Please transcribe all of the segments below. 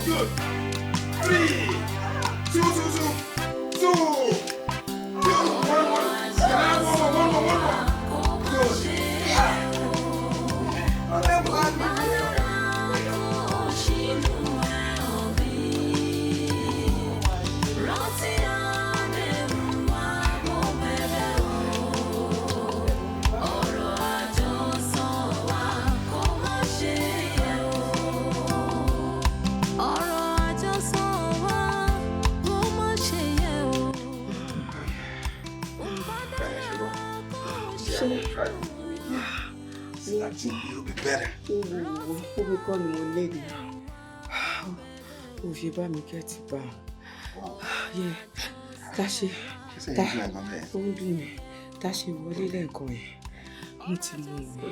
Good. Three, two, two, two, two, two, one, one. And one more, one more, one more. Good. Ah. Ọ̀rọ̀ àjọsọ wa kó má ṣe yẹ̀ o. Yeah, try to do it. Yeah. I think it'll be better. Omi kọ́ ni mo léde. Ó ṣe bá mi kẹ́ẹ̀tì bá a. Tá ṣe Ṣé tá ìlú ẹ̀gbọ́n bẹ́ẹ̀? Ó ń dùn mí. Tá ṣe wọlé lẹ́ẹ̀kan yẹn. Mo ti mú mi.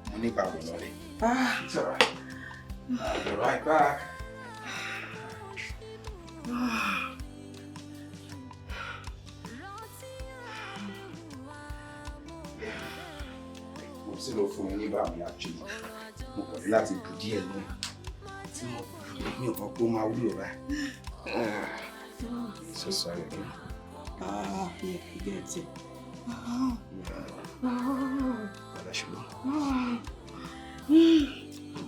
Mo ní bàbá lọ́lẹ̀. It's all right. I'll be right back. Mo sì lọ fún mi ní bàmí, actually. Mo kàn ní láti bù díẹ̀ náà. Tí mo bù, mi ò mọ̀ pé ó máa wúlò báyìí. Ah, so sorry again. Ah, yeah, get it. Bàbá ṣùgbọ́n. Ah. Bàbá ṣùgbọ́n.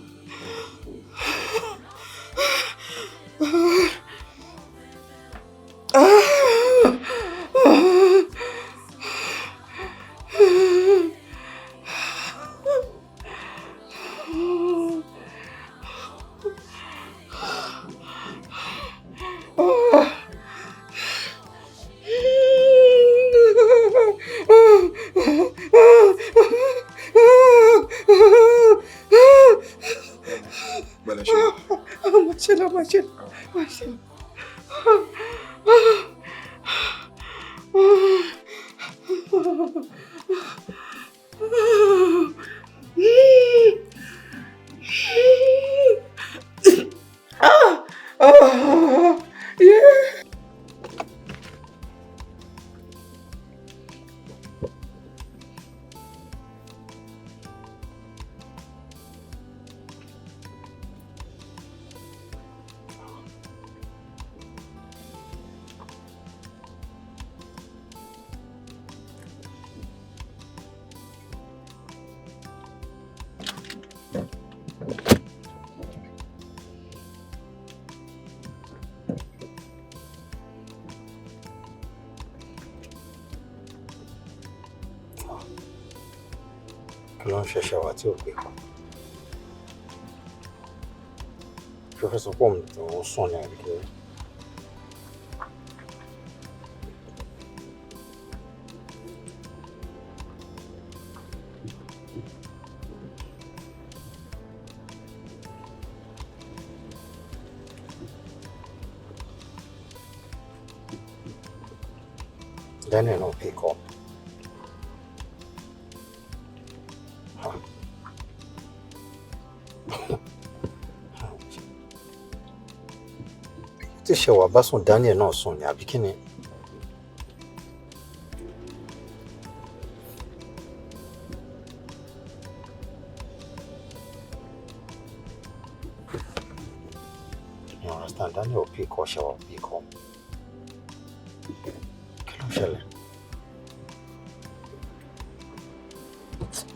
Má ṣe lọ, má ṣe lọ, má ṣe lọ. Ah, yeah. Kí ló ń ṣẹ̀ṣẹ̀ wá tí ò pé kan? Ṣé o fẹ́ sọ pé òun tó ń sùn ní àbí kí ló? Daniel no pick up. Huh. Tí ṣẹwà bá sùn, Daniel náà sùn ní àbí kí ni? You understand? Daniel pick up, ṣẹwà pick up. Kí ló ń ṣẹlẹ̀?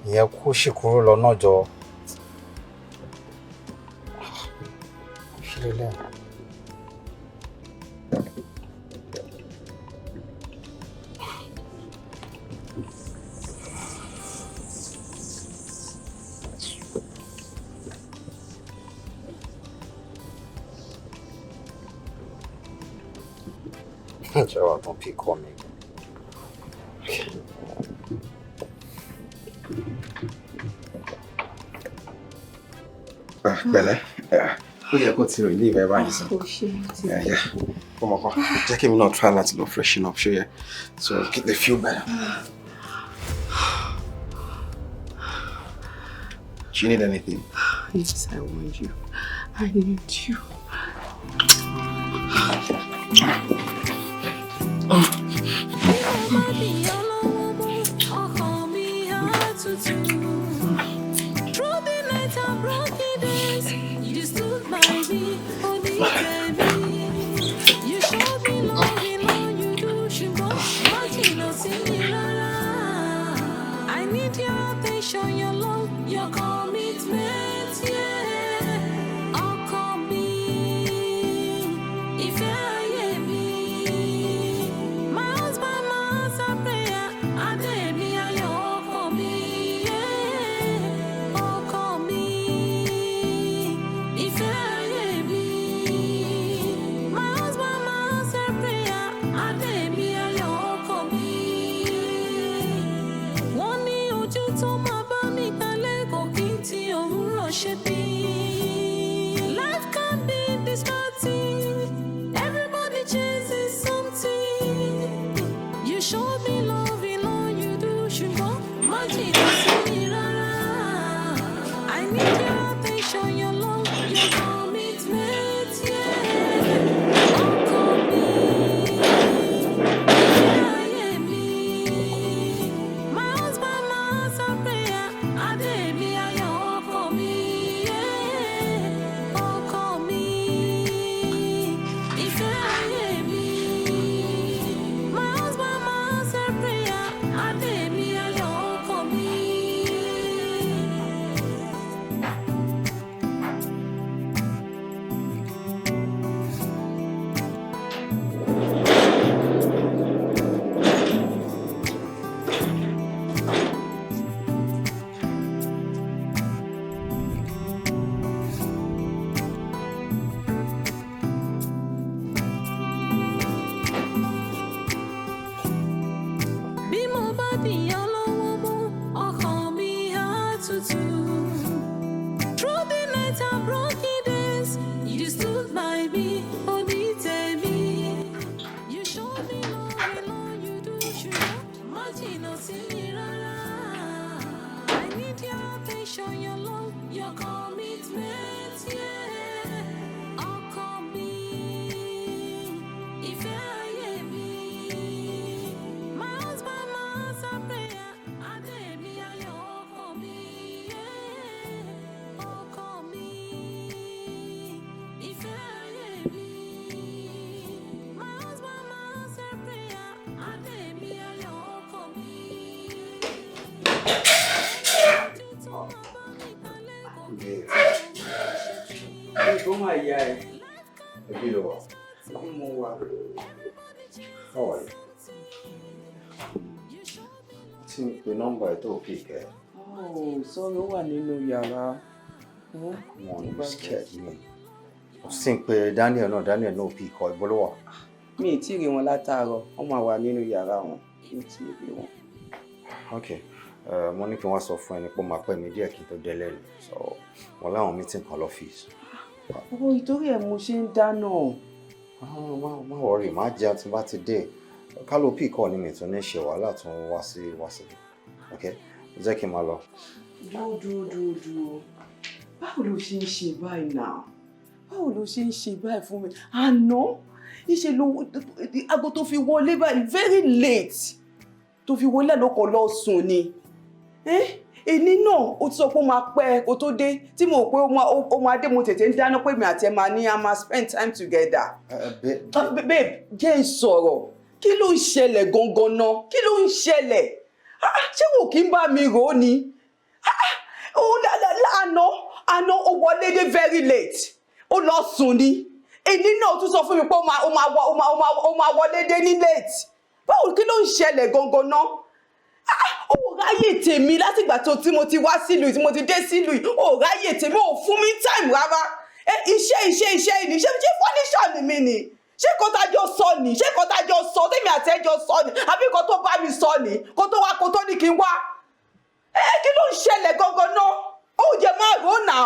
Ìyẹn kó sì kúrò lọ́nà jọ. Ṣé lélẹ̀? Ṣẹwà tún pick up mi. Okay. Ah, pẹ̀lẹ́. Ah, ó yẹ kó ti relieve ẹ báyìí sí. Ó ṣe é ti. Yeah. Ó mọ̀ kọ́, jẹ́ kí èmi náà try láti lọ freshen up, ṣó yẹ? So get the feel better. Do you need anything? Yes, I want you. I need you. Ọkàn mi á tutù. Through the night and broken days, you stood by me. attention, your love, your commitment, yeah. Ọkọ mi, ìfẹ́ ayé mi. My husband, my answer prayer. Adé mi, ayọ̀ ọkọ mi, yeah. Ọkọ mi, ìfẹ́ ayé mi. My husband, my answer prayer. Adé mi, ayọ̀ ọkọ mi. Wọ́n ní ojú tó máa bá mi kalẹ̀ kò kí n ti òwúrọ̀ ṣe bí. Life can be distracting. Everybody chases something. You show me love in all you do, ṣùgbọ́n má jìnnà sí mi rárá. I need your attention, your love, your commitment, yeah. Ọkọ mi, ìfẹ́ ayé mi. My husband, my answer prayer. Adé mi, ayọ̀ ọkọ mi, yeah. Ọkọ mi, ìfẹ́ ayé mi. My husband, my answer prayer. Adé mi, ayọ̀ ọkọ mi. Bí mo bá dìyàn lọ́wọ́ mú, ọkàn mi á tutù. Through the night and broken days, you stood by me, onítẹ̀mí. You show me love in all you do, ṣùgbọ́n má jìnnà sí mi rárá. I need your attention, your love, your commitment, yeah. Ọkọ mi, ìfẹ́ ayé mi. My husband, my answer prayer. Adé mi, ayọ̀ ọkọ mi, yeah. Ọkọ mi, ìfẹ́ ayé mi. My husband, my answer prayer. Adé mi, ayọ̀ ọkọ mi. Ojú tó máa bá mi kalẹ̀ kò kí n tí òwúrọ̀ ṣe bí. Ẹ máa yá ẹ. Ẹbí ló wà. Bí mo wà. How are you? Tí n pe nọ́mbà ẹ̀ tó pick ẹ̀. Oh, sorry, ó wà nínú yàrá. Come on, you scared me. Ó sì ń pe Daniel náà, Daniel náà pick ọ̀, ibo ló wà? Mi ì tí ì rí wọn látàárọ̀, wọ́n máa wà nínú yàrá wọn. Mi ì tí ì rí wọn. Okay. Mo ní kí wọ́n sọ fún ẹni pé ó máa pẹ́ mi díẹ̀ kí n tó délé ni. So, mo láwọn meeting kan lọ́fíìsì. Owó ìtorí ẹ̀ mo ṣe ń dáná. Ah, má worry, má jẹun tí n bá ti dé. Ká ló pick ọ̀ ni mi tún ní ṣe wàhálà tún wá sí. Okay? Jẹ́ kí n máa lọ. Dúró, dúró, dúró, dúró. Báwo ló ṣe ń ṣe báyìí náà? Báwo ló ṣe ń ṣe báyìí fún mi? Àná, ìṣe ló aago tó fi wọlé báyìí very late. Tó fi wọlé ló kọ lọ sùn ni. Èní náà ó ti sọ pé ó máa pẹ́ kó tó dé, tí mo rò pé ó máa dé, mo tètè ń dáná pé mi àti ẹ máa ní a máa spend time together. Ah, babe, jẹ́ n sọ̀rọ̀. Kí ló ń ṣẹlẹ̀ gangan náà? Kí ló ń ṣẹlẹ̀? Ah, ṣé wò kí n bá mi rò ó ni? Ó lánàá, àná ó wọlé dé very late, ó lọ sùn ni. Èní náà ó tún sọ fún mi pé ó máa ó máa wọ- ó máa ó máa ó máa wọlé dé ní late. Báwo, kí ló ń ṣẹlẹ̀ gangan náà? Ó ráyè tèmi látìgbà tó tí mo ti wá sílùú, tí mo ti dé sílùú yìí, ó ráyè tèmi, ò fún mi time rárá. Ẹ iṣẹ́, iṣẹ́, iṣẹ́ ni. Ṣé fọ́níṣọ̀ ni mi ni? Ṣé kó tá jọ sọ ni? Ṣé kó tá jọ sọ, tèmi àti ẹ jọ sọ ni, àbí kó tó bá mi sọ ni, kó tó wá, kó tó ní kí n wá? Ẹ kí ló ń ṣẹlẹ̀ gangan náà? Ó jẹ máa rò ó náà.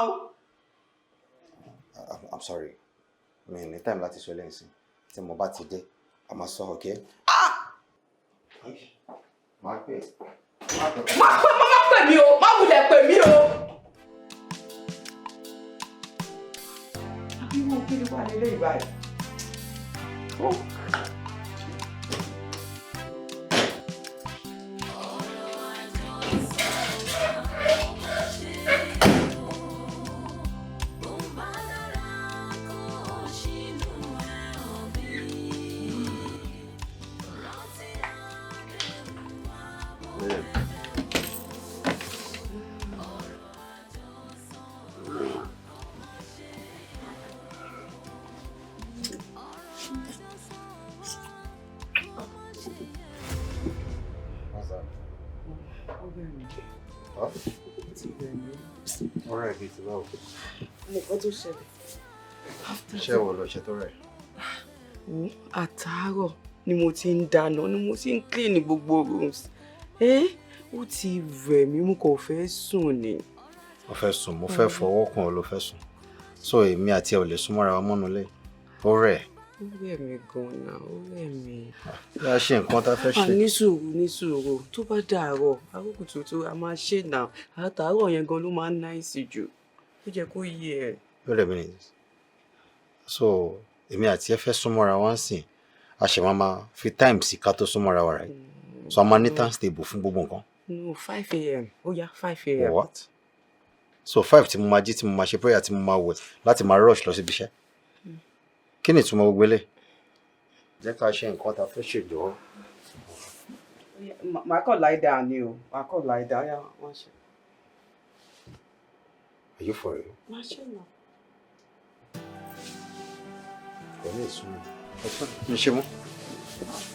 I'm sorry. Mi ní time láti sọ eléyìí sí. Tí mo bá ti dé, a máa sọ, okay? Okay. Máa pè é. Má pè, má pè mí o, má wulẹ̀ pè mí o. Àbí wọn kí ni wà nílé ìbáyìí? Ó. Bó bá dára kó ṣínú ẹ̀ òbí. Rántí àdéhùn wa bó. Ó rẹ̀ mí. Ó ti rẹ̀ mí. Ọ̀rẹ́ mi ti báwo? Mo kọ́ tó ṣẹlẹ̀. After Ṣé wo lọ ṣe tó rẹ̀? Wo, àtàárọ̀ ni mo ti ń dáná, ni mo ti ń clean gbogbo rooms. Ẹ́, ó ti rẹ̀ mí, mo kàn fẹ́ sùn ni. Ó fẹ́ sùn, mo fẹ́ fọwọ́ kàn ọ́ ló fẹ́ sùn. So èmi àti ẹ ò lè súnmọ́ra wa mọ́nu lé. Ó rẹ̀. Ó rẹ̀ mí gan-an, ó rẹ̀ mí. Bí a ṣe nǹkan tá a fẹ́ À ṣe. ní sùúrù, ní sùúrù. Tó bá dàárọ̀, àkókò tuntun a máa ṣe náà. Àtàárọ̀ yẹn gan ló máa ń nice jù. Ó jẹ́ kó yé ẹ. Wait a minute. So èmi àti ẹ fẹ́ súnmọ́ra wa ń sìn. A ṣe máa máa fi time sí ká tó súnmọ́ra wa, right? So a máa ní time table fún gbogbo nǹkan. No, 5 a.m. Ó yá, 5 a.m. What? So 5 tí mo máa jí, tí mo máa ṣe prayer, tí mo máa wẹ̀ láti máa rush lọ síbi iṣẹ́. Kí ni ìtumọ̀ gbogbo eléyìí? Jẹ́ ká ṣe nǹkan tá a fẹ́ ṣe jọ̀ọ́. Màá kàn lie down ni o. Màá kàn lie down. Ó yá, wọ́n ṣe. Are you for real? Má ṣe náà. Kò ní ìsúnmọ́. Mi ṣe mọ́.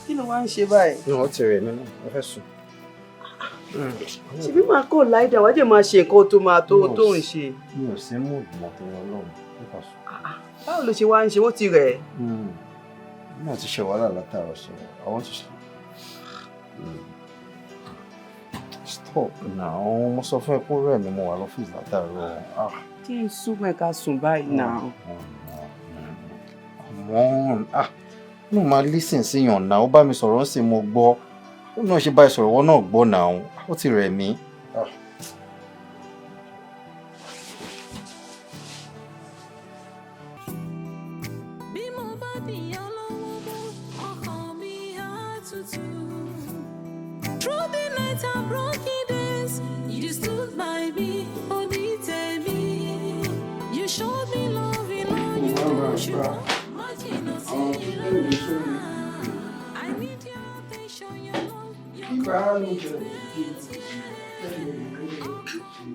Kí ló wá ń ṣe báyìí? Ní wọ́n ti rẹ̀ mí náà, mo fẹ́ sùn. Ṣebí máa kàn lie down, wá jẹ́ máa ṣe nǹkan tó máa tó tó ń ṣe. Mi ò sí mood mọ́ torí Ọlọ́run, nípa sùn. Báwo ló ṣe wá ń ṣe? Ó ti rẹ̀ ẹ́. Mo ti ṣe wàhálà látàárọ̀, so I want to sleep. Stop now, mo sọ fún ẹ pé ó rẹ̀ mí, mo wà lọ́fíìsì látàárọ̀. Ah. Kí n sún ẹ ká sùn báyìí náà. Come on. Ah, no máa listen sí yàn náà, ó bá mi sọ̀rọ̀ ń sìn, mo gbọ́. Ó náà ṣe báyìí sọ̀rọ̀, wọ́n náà gbọ́ náà. Ó ti rẹ̀ mí. Ah. Bí mo bá dìyàn lọ́wọ́ mú, ọkàn mi á tutù. Through the night and broken days, you stood by me, onítẹ̀mí. You showed me love in all you do. Má jìnnà sí mi rárá. I need your attention, your love, your commitment.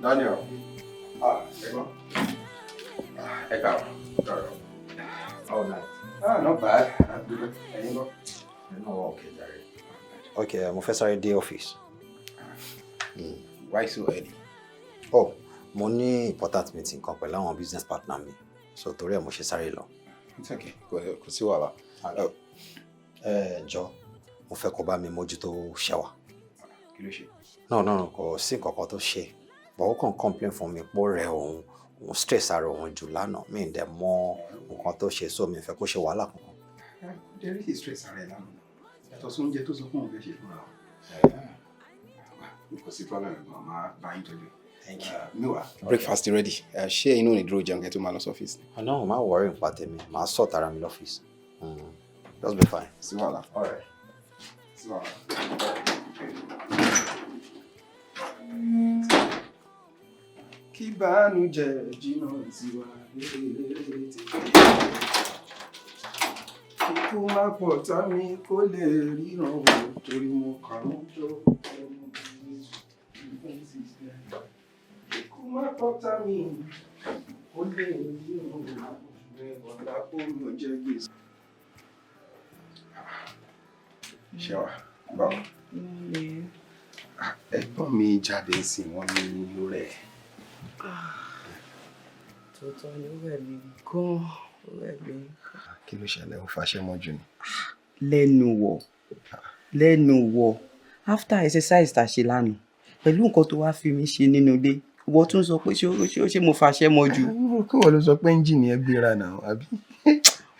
Daniel. Ah, ẹ̀gbọ́n. Ah, ẹ káàárọ̀. Káàárọ̀. All night. Ah, not bad. Àdúgbò. Ẹ̀yin kọ́. Inú wa okay jàre. Okay, mo fẹ́ sáré dé ọ́fíìsì. Why so early? Oh, mo ní important meeting kan pẹ̀lú àwọn business partner mi. So torí ẹ̀ mo ṣe sáré lọ. It's okay. Kò sí wàhálà. Ẹ jọ, mo fẹ́ kó bá mi mójútó Ṣẹwà. Kí ló ṣe? No, kò sí nǹkan kan tó ṣe. But ó kàn complain fún mi pé ó rẹ òun, òun stress ara òun jù lánàá. Mi ì dẹ̀ mọ nǹkan tó ṣe, so mi ò fẹ́ kó ṣe wàhálà kankan. There is stress ara ẹ̀ lánàá. Yàtọ̀ sí oúnjẹ tó sọ fún òun fẹ́ ṣe fúnra wọn. Kò sí problem, ẹ̀gbọ́n, máa bá yín tọ́jú. Thank you. Meanwhile, breakfast ready. Ṣé inú ò ní dúró jẹun kẹ́ tó máa lọ sọ́fíìsì? No, má worry nípa tèmi. Màá sort ara mi lọ́fíìsì. Just be fine. Sí wàhálà. All right. Sí wàhálà. Kí bánújẹ́ jìnnà sí wa létí. Kíkú má pọ̀ tá mi kó lè ríran wò torí mo kàn ń jó. Kíkú má pọ̀ tá mi kó lè ríran wò ọ̀la kó mi ò jẹ gbèsè. Ṣé wà? Báwo? Ẹ̀gbọ́n mi jáde sí wọn ní rẹ̀. Tòótọ́ ni, ó rẹ̀ mí gan-an, ó rẹ̀ mí. Kí ló ṣẹlẹ̀? Ó faṣẹ́ mọ́jú ni? Lẹ́nu wọ̀, lẹ́nu wọ̀, after exercise tá a ṣe lánàá, pẹ̀lú nǹkan tó wá fi mí ṣe nínú ilé, ìwọ tún sọ pé ṣé mo faṣẹ́ mọ́jú? Kí wọ́n ló sọ pé ẹ́ńjìnì ẹ gbéra náà, àbí?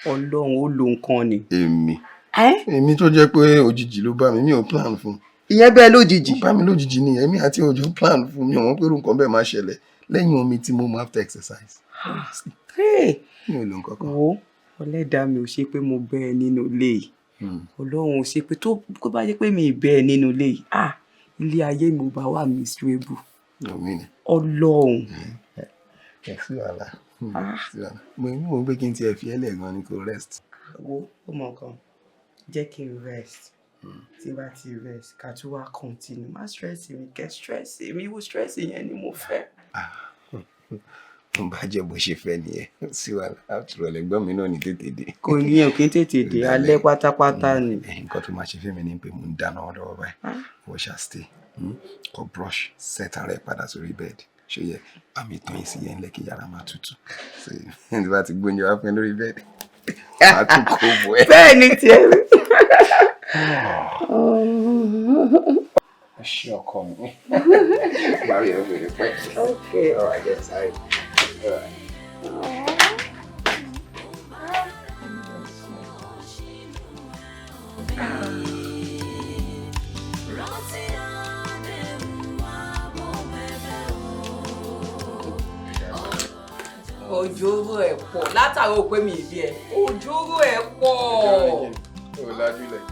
Ọlọ́run, ó lo nǹkan ni. Èmi. Ẹ́? Èmi tó jẹ́ pé òjijì ló bá mi, mi ò plan fún. Ìyẹn bẹ́ẹ̀ lójijì. Ó bá mi lójijì ni, èmi àti òjò plan fún mi, ò mọ̀ pé irú nǹkan bẹ́ẹ̀ máa ṣẹlẹ̀ lẹ́yìn omi tí mo mu after exercise. Honestly, Hey! mi ò lo nǹkan kan. Wo, ọlẹ́dàá mi ò ṣe pé mo bẹ́ ẹ nínú ilé yìí. Ọlọ́run ò ṣe pé tó kó bá jẹ́ pé mi ì bẹ́ ẹ nínú ilé yìí, ah, ilé ayé mi ò bá wà miserable. Omi ni. Ọlọ́run. Ẹ sí wàhálà. Sí wàhálà. Mo ní mò ń gbé kí n tiẹ̀ fi ẹ́lẹ̀ gan ni kò rest. Wo, ó mọ nǹkan, jẹ́ kí n rest. Tí n bá ti rest, ká tún wá continue. Má stress mi, kẹ́ stress mi, wo stress yẹn ni mo fẹ́. Mo bá jẹ́ bó ṣe fẹ́ nìyẹn. Sí wàhálà. After all, ẹ̀gbọ́n mi náà ní tètè dé. Kò ní ẹ̀ kí n tètè dé, alẹ́ pátápátá ni. Nǹkan tó máa ṣe fún mi ni pé mò ń dáná lọ́wọ́ báyìí. Wọ́n ṣá stay. Kọ brush, set ara ẹ padà sórí bed. Ṣé yẹ àmì ìtàn yìí sí yẹn lẹ́kì yàrá máa tutù. Ṣé tí bá ti gbóúnjẹ wá fún ẹ lórí bed, màá tún kó bọ̀ ẹ́. Bẹ́ẹ̀ ni tiẹ̀ rí. Ṣé ọkọ mi? Màá rí ẹ fèrè pẹ́. Okay. All right, yes, sorry. All right. Rántí àdéhùn wa, mo bẹ̀bẹ̀ o. Òjòrò ẹ̀ pọ̀ látàrí òpé mi ìbí ẹ̀, òjòrò ẹ̀ pọ̀. Ó lajú lẹ̀.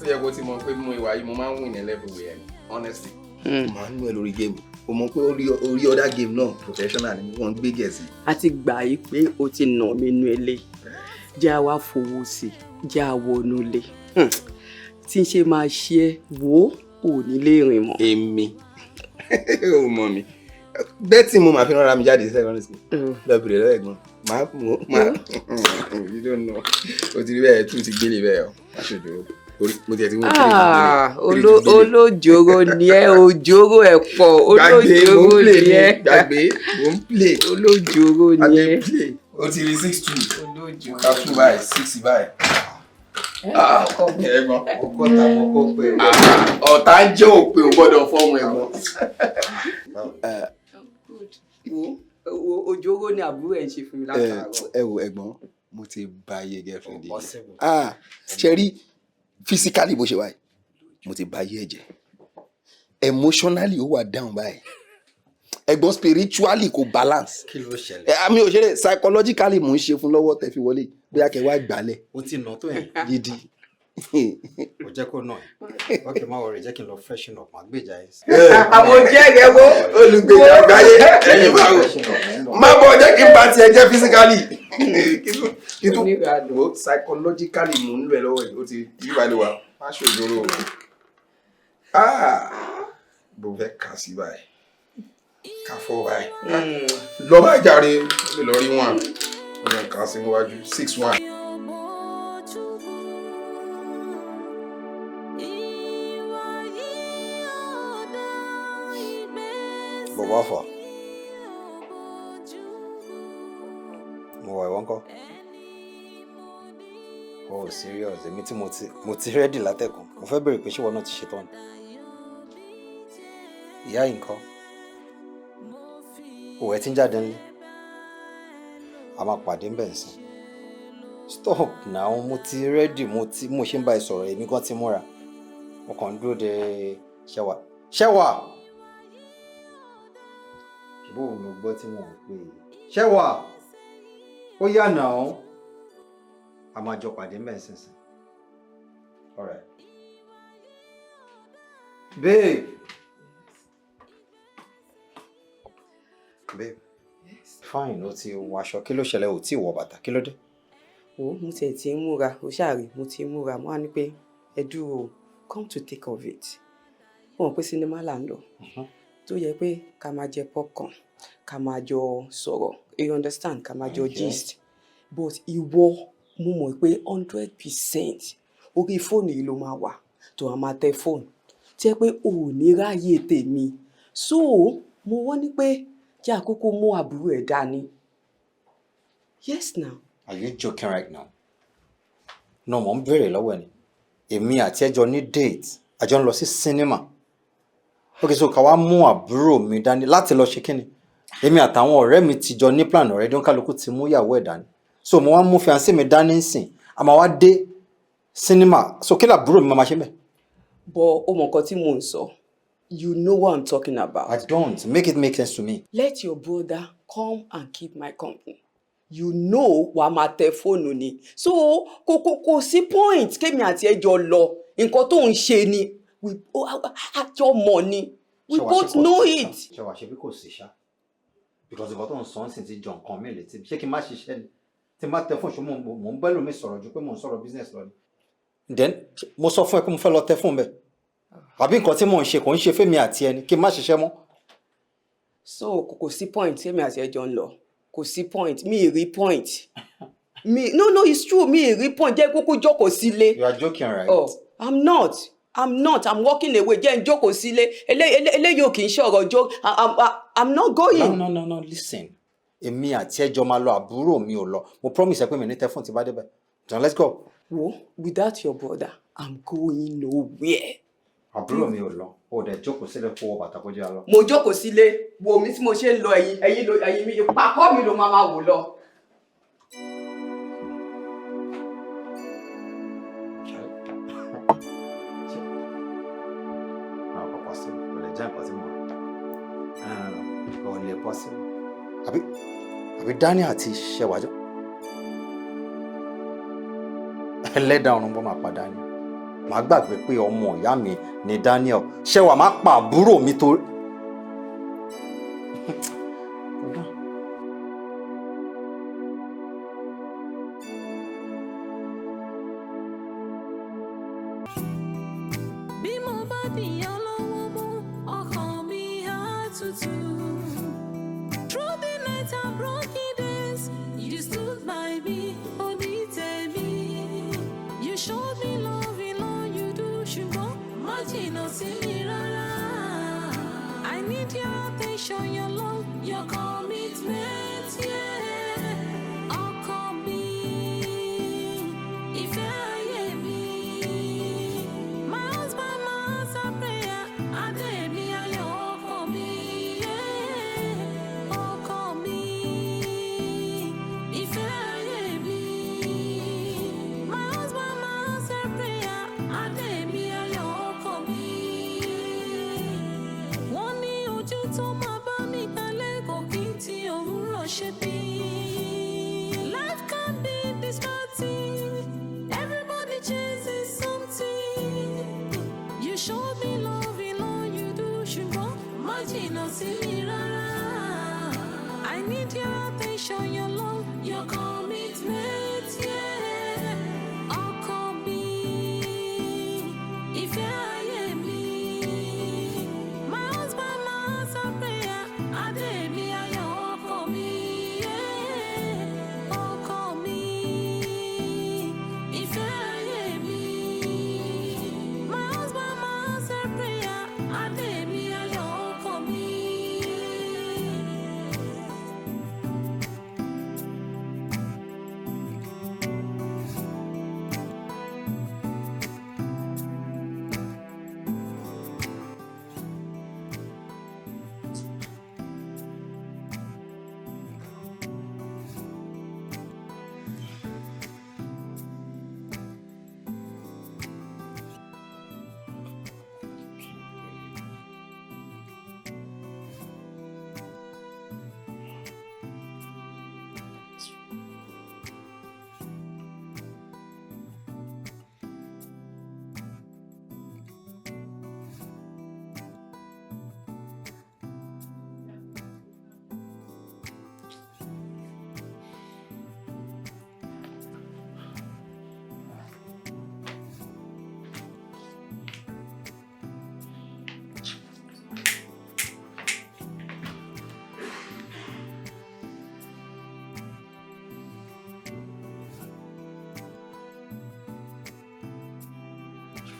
Ó yẹ kó ti mọ̀ pé mo ìwà yìí, mo máa ń win ní everywhere ni, honestly. Màá ń nú ẹ lórí game. O mọ̀ pé orí other game náà, professional ni wọ́n ń gbé gẹ̀ẹ́sì. A ti gbà yí pé o ti nà mí nú ilé, jẹ́ a wá fowó sí i, jẹ́ a wọnú ilé tí ń ṣe máa ṣe é wò ó, ò ní lè rìn mọ́. Èmi ò mọ̀ mi. Bẹ́ẹ̀ tí mo máa fi rán ara mi jáde secondary school. Lọ bèrè lọ́wọ́ ẹ̀gbọ́n. Màá mo máa, you don't know. O ti rí bẹ́ẹ̀ tún ti gbélé bẹ́ẹ̀ o. Má ṣòjòrò. Orí mo tiẹ̀ ti mú Ah, olójoro ni ẹ, òjòrò ẹ pọ̀. Gbàgbé, mo ń Olójoro play ni ni. ẹ. Gbàgbé, mo ń play. Olójoro ni Adé ẹ. play. O ti rí 6-2. Olójoro. Ká tún báyìí, six báyìí. Ah, ẹ̀gbọ́n. Ọkọ tàbọ̀ kó pé. Ọ̀tá ń jẹ́ òpè ò gbọ́dọ̀ fọ́ọ̀mù ẹ̀gbọ́n. Wo òjòrò ni àbúrò ẹ ń ṣe fún mi látàárọ̀. Ẹ wo ẹ̀gbọ́n, mo ti ba iye girlfriend yìí jẹ́. Possible. Ah, ṣe rí physically bó ṣe wáyé, mo ti ba iye ẹ̀ jẹ́. Emotionally, ó wà down báyìí. Ẹ̀gbọ́n, spiritually kò balance. Kí ló ṣẹlẹ̀? Ẹ àmì òṣèré, psychologically mò ń ṣe fún lọ́wọ́ tẹ́ fi wọlé, bóyá kẹ́ wá gbálẹ̀. O ti nà tó yẹn? Gidi. Kò jẹ́ kó nà ẹ́. Ok, má worry, jẹ́ kí n lọ freshen up, màá gbèjà ẹ̀. Àwọn jẹ́rìí wo. Olùgbèjà àgbáyé, ẹ̀yin máa wò. Má bọ̀, jẹ́ kí n bá tiẹ̀ jẹ́ physically. Kí tún wo psychologically mò ń lò ẹ lọ́wọ́ yìí, ó ti yí balẹ̀ wá, má ṣòjóró o. Ah, bó fẹ́ kà sí báyìí, ká fọ́ báyìí. Lọ bá jàre, ó lè lọ rí wọn. Ó lè kà sí níwájú, 6-1. Yóò bójú mu. Ìwà yìí ò dá, ìgbésẹ̀ Bọ̀bọ̀ àfà. yìí ò bójú mu. Mo wà, ìwọ ńkọ́? Ẹni mo ní Oh, serious? Èmi tí mo ti ready látẹ̀kùn. Mo fẹ́ bèrè pé ṣé ìwọ náà ti ṣetán ni? Ìyá yìí ńkọ́? Òwò ẹ ti ń jáde nílé. A máa pàdé ń bẹ̀ ń sìn. Stop now, mo ti ready, mo ṣe ń bá ẹ sọ̀rọ̀, èmi gan ti múra. Mo kàn ń dúró de Ṣẹ́wà. Ṣẹ́wà! Ṣùgbọ́n òun ló gbọ́ tí wọ́n ń pè é. Ṣẹ́wà! Ó yá now. A máa jọ pàdé ń bẹ̀ ń sìn sìn. All right. Babe! Babe. Fine, ó ti wọ aṣọ. Kí ló ṣẹlẹ̀? Ò tí ì wọ bàtà. Kí ló dé? Wo, mo tiẹ̀ ti ń múra, o ṣáà rí, mo ti ń múra. Mo wá ní pé ẹ dúró o, come to think of it, mo mọ̀ pé sinimá là ń lọ, tó yẹ pé ká máa jẹ popcorn, ká máa jọ sọ̀rọ̀, you understand, ká máa jọ gist. But ìwọ, mo mọ̀ pé 100% orí fóònù yìí ló máa wà, tó a máa tẹ fóònù tí ẹ pé o ò ní ráyè tèmi. So mo wọ́n ní pé jẹ́ àkókò mú àbúrò ẹ̀ dání. Yes now. Are you joking right now? No, mo ń béèrè lọ́wọ́ ẹ ni. Èmi àti ẹ jọ ní date, a jọ ń lọ sí cinema. Okay, so ká wá mú àbúrò mi dání láti lọ ṣe kíni? Èmi àtàwọn ọ̀rẹ́ mi ti jọ ní plan already, kálukú ti mú ìyàwó ẹ̀ dání. So mo wá mú fiancé mi dání nsìn, a máa wá dé cinema. So kí làbúrò mi máa ṣe mẹ́? But o mọ̀ nǹkan tí mò ń sọ. You know what I'm talking about. I don't. Make it make sense to me. Let your brother come and keep my company. You know wàá máa tẹ fóònù ni, so kò sí point kémi àti ẹ jọ lọ. Nǹkan tó ń ṣe ni a jọ mọ̀ ni. We both know it. Ṣé wàá ṣe bí kò sí ṣá? Because nǹkan tó ń sọ ń sìn ti jọ nǹkan mi létí. Ṣé kí n má ṣiṣẹ́ ni? Tí n bá tẹ fóònù, ṣé mò ń bẹ́ lómi sọ̀rọ̀ ju pé mò ń sọ̀rọ̀ business lọ ni? Then mo sọ fún ẹ pé mo fẹ́ lọ tẹ fóònù bẹ́ẹ̀. Àbí nǹkan tí mò ń ṣe kò ń ṣe fẹ́mi àti ẹni kí n má ṣiṣẹ́ mọ́? So kò sí point kémi àti ẹ jọ ń lọ. Kò sí point, mi ì rí point mi. No, no, it's true, mi ì rí point. Jẹ́ kókó jókòó sílé. You are joking, right? Oh, I'm not. I'm not. I'm walking away. Jẹ́ n jókòó sílé. Eléyìí ò kì í ṣọ̀rọ̀ jó. I'm not going. No, no, no, no, listen. Èmi àti ẹjọ́ máa lọ, àbúrò mi ò lọ. Mo promise ẹ pé mi ní tẹ fóònù tí bá débẹ̀. John, let's go. Wo, without your brother, I'm going nowhere. Àbúrò mi ò lọ. O dẹ̀ jókòó sílẹ̀ kó wọ bàtà kó jẹ́ àlọ́. Mo jókòó sílé, wo mi tí mo ṣe ń lọ, ẹ̀yìn ẹ̀yìn ló ẹ̀yìn mi pàkọ́ mi ló máa máa wò lọ. No, kò possible. Kò lè jẹ́ nǹkan tí mo rò. No, no, no. Kò lè possible. Àbí Daniel àti Ṣẹ̀wá jọ. Ẹlẹ́dàá ọ̀run bọ́ máa pa Daniel. Màá gbàgbé pé ọmọ ìyá mi ni Daniel. Ṣẹ̀wá máa pa àbúrò mi torí. Bí mo bá dìyàn lọ́wọ́ mú, ọkàn mi á tutù. Through the night and broken days, you stood by me, onítẹ̀mí. You showed me love in all you do, ṣùgbọ́n má jìnnà sí mi rárá. I need your attention, your love, your commitment, yeah. Ọkọ mi, ìfẹ́ ayé mi. My husband, my answer prayer, adé mi, ayọ̀ ọkọ mi, yeah. Ọkọ mi, ìfẹ́ ayé mi. My husband, my answer prayer, adé mi, ayọ̀ ọkọ mi. Wọ́n ní ojú tó máa bá mi kalẹ̀ kò kí n ti òwúrọ̀ ṣe bí. Life can be distracting, everybody chases something. You showed me love in all you do, ṣùgbọ́n má jìnnà sí mi rárá. I need your attention, your love, your commitment, yeah. Ọkọ mi, ìfẹ́ ayé mi. My husband, my answer prayer, adé mi, ayọ̀ ọkọ mi, yeah. Ọkọ mi, ìfẹ́ ayé mi. My husband, my answer prayer, adé mi, ayọ̀ ọkọ mi.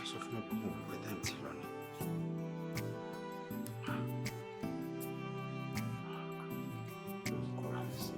Sọ fún mi pé mo rò pé time ti lọ ni. Kọ́ra mi sí.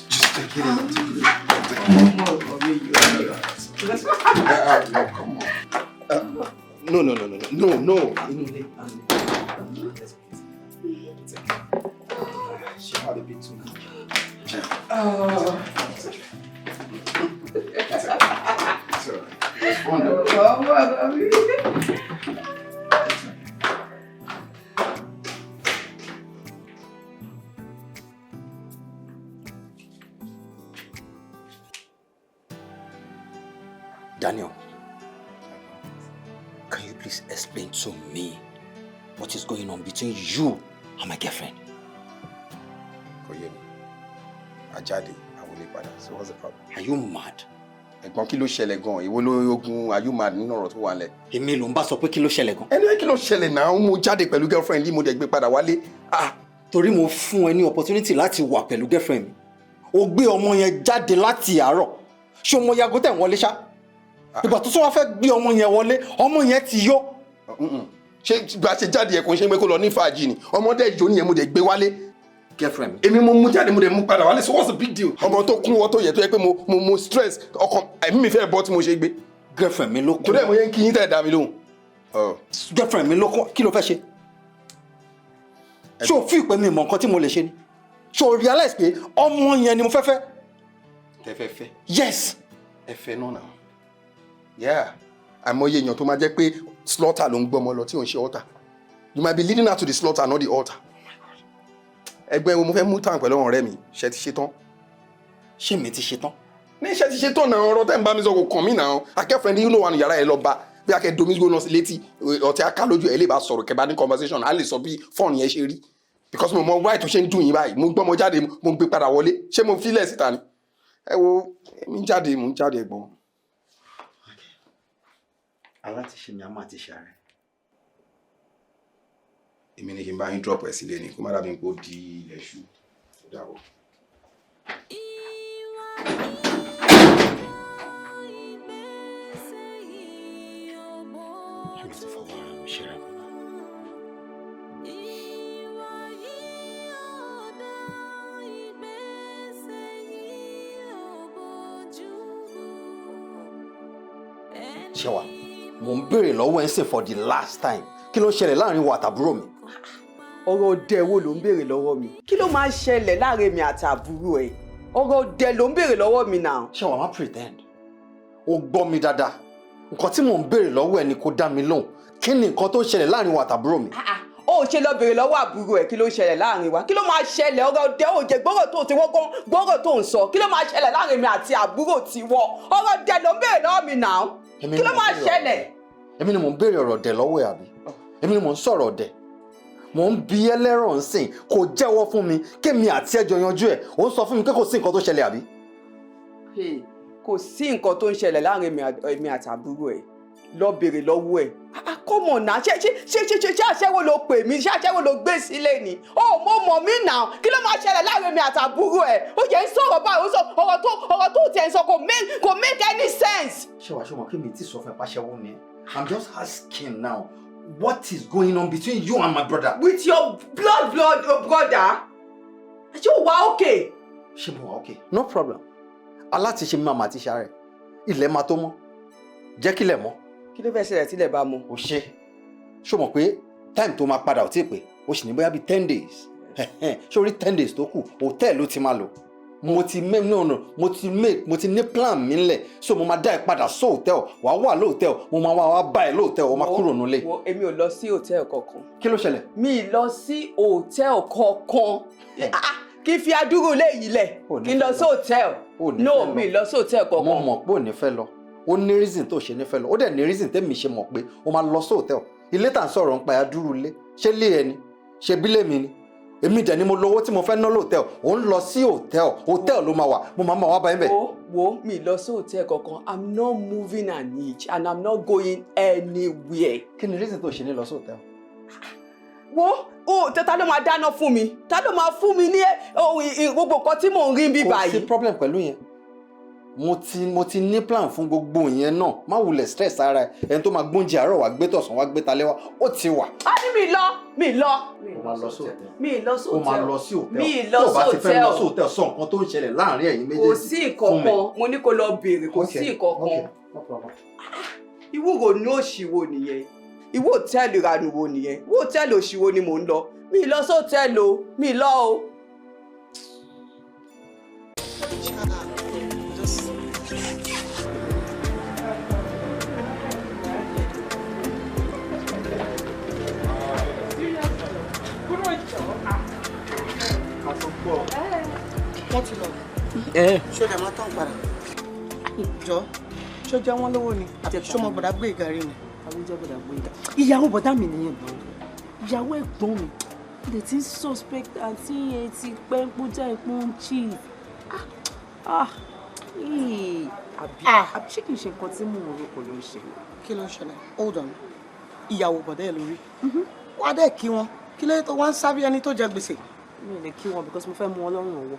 Just take it in. Take it in. No, come on. No, no, no, no, no, no, no. Inú ilé, let's go. It's okay. She had a bit too much. It's okay. It's okay. It's all right. It was fun though. Daniel, can you please explain to me what is going on between you and my girlfriend? Kò yé mi. Ajáde, àwọlé padà. So what's the problem? Are you mad? Ẹ̀gbọ́n, kí ló ṣẹlẹ̀ gan-an? Ìwọ ló ogun are you mad nínú ọ̀rọ̀ tó wà lẹ̀? Èmi ló ń bá sọ pé kí ló ṣẹlẹ̀ gan. Ẹni kí ló ṣẹlẹ̀ náà? Mo jáde pẹ̀lú girlfriend yìí, mo dẹ̀ gbé padà wálé. Ah! Torí mo fún ẹ ní opportunity láti wà pẹ̀lú girlfriend mi. O gbé ọmọ yẹn jáde láti àárọ̀. Ṣé o mọ yago tẹ̀ ń wọlé ṣá? Ìgbà tó tún wá fẹ́ gbé ọmọ yẹn wọlé, ọmọ yẹn ti yó. Ṣé bá ṣe jáde ẹ̀ kò ń ṣe pé kó lọ ní fàájì ni? Ọmọdé ìjó nìyẹn, mo dẹ̀ gbé wálé. Girlfriend mi. Èmi mo mú jáde, mo dẹ̀ mú padà wálé, so what's the big deal? Ọmọ tó kún wọ́ tó yẹ tó yẹ pé mo stress ọkàn ẹ̀mí mi fẹ́ bọ́ tí mo ṣe gbé. Girlfriend mi ló kún. Torí ẹ̀ mo yẹn kí yín tẹ̀ dá mi lóhùn. Girlfriend mi ló kún, kí ló fẹ́ ṣe? Ṣé o fi ìpè mi mọ nǹkan tí mo lè ṣe ni? Ṣé o realize pé ọmọ yẹn ni mo fẹ́ fẹ́? Tẹ fẹ́ fẹ́? Yes. Ẹ fẹ́ náà náà. Yeah. Àìmọye èèyàn tó máa jẹ́ pé slaughter ló ń gbọ́mọ lọ tí ò ń ṣe altar. You might be leading her to the slaughter, not the altar. Ẹgbẹ́ wo mo fẹ́ mú tàn pẹ̀lú ọ̀rẹ́ mi, ṣe ti ṣe tán? Ṣé mi ti ṣe tán? Ní ṣe ti ṣe tán náà, ọ̀rọ̀ tẹ́ ń bá mi sọ kò kàn mí náà. Akẹ́fẹ̀ẹ́ ní inú wa ní yàrá ẹ lọ bá bí akẹ́ domi gbóná sí létí ọtí aká lójú ẹ lè bá sọ̀rọ̀ kẹ́ bá ní conversation, á lè sọ bí fọ́ọ̀nù yẹn ṣe rí. Because mo mọ why tó ṣe ń dùn yín báyìí, mo gbọ́mọ jáde, mo gbé padà wọlé, ṣé mo filẹ̀ síta ni? Ẹ wo, èmi ń jáde, mo ń jáde ẹ̀gbọ́n. Alátiṣe mi a máa ti ṣàárẹ̀. Èmi ní kí n bá yín drop ẹ̀ sílé ni, kó má dàbí pé ó di ilẹ̀ ṣú. Ó dàbọ̀. Èmi ti fọwọ́ ara mi ṣe ra mi. Ṣẹwà, mo ń béèrè lọ́wọ́ ẹ̀ ń sìn for the last time. Kí ló ṣẹlẹ̀ láàrin wa àtàbúrò mi? Ọ̀rọ̀ ọdẹ wo ló ń béèrè lọ́wọ́ mi? Kí ló máa ṣẹlẹ̀ láàrin mi àtàbúrò ẹ̀? Ọ̀rọ̀ ọdẹ ló ń béèrè lọ́wọ́ mi náà. Ṣẹwà, má pretend. O gbọ́ mi dáadáa. Nǹkan tí mò ń béèrè lọ́wọ́ ẹ ni kò dá mi lóhùn. Kí ni nǹkan tó ń ṣẹlẹ̀ láàrin wa àtàbúrò mi? Ó ṣe lọ béèrè lọ́wọ́ àbúrò ẹ̀, kí ló ń ṣẹlẹ̀ láàrin wa? Kí ló máa ṣẹlẹ̀? Ọ̀rọ̀ ọdẹ ò jẹ́ gbọ́rọ̀ tó ti wọ́gán, gbọ́rọ̀ tó ń sọ. Kí ló máa ṣẹlẹ̀ láàrin mi àti àbúrò tiwọ? Ọ̀rọ̀ ọdẹ ló ń béèrè lọ́wọ́ mi náà. Kí ló máa ṣẹlẹ̀? Èmi ni mò ń béèrè ọ̀rọ̀ ọ̀dẹ̀ lọ́wọ́ ẹ̀ àbí? Èmi ni mò ń sọ̀rọ̀ ọ̀dẹ̀. Mò ń bi ẹlẹ́rọ̀ ń sìn, kò jẹ́wọ́ fún mi, kémi àti ẹjọ́ yanjú ẹ̀, ó ń sọ fún mi pé kò sí nǹkan tó ṣẹlẹ̀ àbí? Kò sí nǹkan tó ń ṣẹlẹ̀ láàrin èmi àtàbúrò ẹ̀. Lọ béèrè lọ́wọ́ ẹ̀. Come on now, ṣé aṣẹ́wó ló pè mí? Ṣé aṣẹ́wó ló gbé sílé ni? Ó mo mọ̀ mí now, kí ló máa ṣẹlẹ̀ láàrin mi àtàbúrò ẹ̀? Ó jẹ́ ń sọ̀rọ̀ báyìí, ó sọ ọ̀rọ̀ tó tiẹ̀ ń sọ kò make any sense. Ṣé wàá ṣe mọ̀ kí mi ti sọ fún ẹ pàṣẹwó ni? I'm just asking now, what is going on between you and my brother? With your blood brother? Ṣé o wà okay? Ṣé mo wà okay? No problem. Alátiṣe mi máa ma ti ṣe ara ẹ̀. Ilẹ̀ máa tó mọ́. Jẹ́ kílẹ̀ mọ́. Kí ló fẹ́ ṣẹlẹ̀ tílẹ̀ bá mọ́? O ṣe. Ṣé o mọ̀ pé time tó máa padà ò tí ì pé? O sì ní bóyá bíi 10 days. Ṣé o rí 10 days tó kù? Hòtẹ́ẹ̀lì ló ti máa lò. Mo ti make no no mo ti make mo ti ní plan mi ńlẹ̀, so mo máa dá ẹ padà sí hòtẹ́ẹ̀lì, wàá wà lóòtẹ́ẹ̀lì, mo máa wá bá ẹ lóòtẹ́ẹ̀lì, o máa kúrò nílé. Wo, èmi ò lọ sí hòtẹ́ẹ̀lì kankan. Kí ló ṣẹlẹ̀? Mi lọ sí hòtẹ́ẹ̀lì kankan. Kí fi adúrú lé yìí lẹ̀, kí n lọ sí hòtẹ́ẹ̀lì. No, mi lọ sí hòtẹ́ẹ̀lì kankan. Mo mọ̀ pé ò ní fẹ́ lọ. Ó ní reason tó ṣe ní fẹ́ lọ, ó dẹ̀ ní reason tẹ́mi ṣe mọ̀ pé ó máa lọ sí hòtẹ́ẹ̀lì. Ilé tà ń sọ̀rọ̀ ń pa adúrú ilé, ṣé lé ẹni ṣe bílé mi ni? Èmi dẹ̀ ni mo lówó tí mo fẹ́ ná lóòtẹ́ẹ̀lì. Ò ń lọ sí hòtẹ́ẹ̀lì, hòtẹ́ẹ̀lì ló máa wà, mo máa wá báyìí bẹ̀. Wo, mi lọ sí hòtẹ́ẹ̀lì kankan. I'm not moving an inch and I'm not going anywhere. Kí ni reason tó ṣe ní lọ sí hòtẹ́ẹ̀lì? Wo, o ta ló máa dáná fún mi? Ta ló máa fún mi ní gbogbo nǹkan tí mò ń rí bí báyìí? Kò sí problem pẹ̀lú yẹn. Mo ti ní plan fún gbogbo yẹn náà. Má wulẹ̀ stress ara ẹ. Ẹni tó máa gbóúnjẹ àárọ̀ wá gbé tọ̀sán wá gbé talẹ́ wá, ó ti wà. A ní mi lọ, mi lọ. O máa lọ sí hòtẹ́ẹ̀lì. Mi lọ sí O máa hòtẹ́ẹ̀lì. lọ sí hòtẹ́ẹ̀lì. Mi lọ Tó o bá sí ti fẹ́ lọ sí hòtẹ́ẹ̀lì. hòtẹ́ẹ̀lì, sọ nǹkan tó ń ṣẹlẹ̀ láàrin ẹ̀yin méjèèjì. Kò sí nǹkan kan, mo ní kó lọ béèrè, kò sí nǹkan kan. No problem. Ìwúwo ní òṣìwò nìyẹn? Ìwọ hòtẹ́ẹ̀lì ìranù wo nìyẹn? Ìwọ hòtẹ́ẹ̀lì òṣìwò ni mò ń lọ? Mi lọ sí hòtẹ́ẹ̀lì o, mi lọ o. Wọ́n ti lọ. Ṣó dẹ̀ máa tán padà? Jọ, Ṣó jẹ́ wọ́n lówó ni? Àbí ṣó mọ bọ̀dá gbé ìgàrí ni? Àwọn jẹ́ bọ̀dá gbé ìgà. Ìyàwó bọ̀dá mi nìyẹn náà. Ìyàwó ẹ̀gbọ́n mi. Mo lè ti ń suspect àǹtí yẹn ti pẹ́ ń pọ́jà ìpọ́n ń cheat. Ah ah àbí àbí ṣé kìí ṣe nǹkan tí mò ń rò kò ló ń ṣe? Kí ló ń ṣẹlẹ̀? Hold on. Ìyàwó bọ̀dá ẹ̀ lórí. Wá dẹ̀ kí wọn. Kí ló dé tó wá ń sábí ẹni tó jẹ gbèsè? Mi ò lè kí wọn because mo fẹ́ mú wọn lọ́rùn ọwọ́.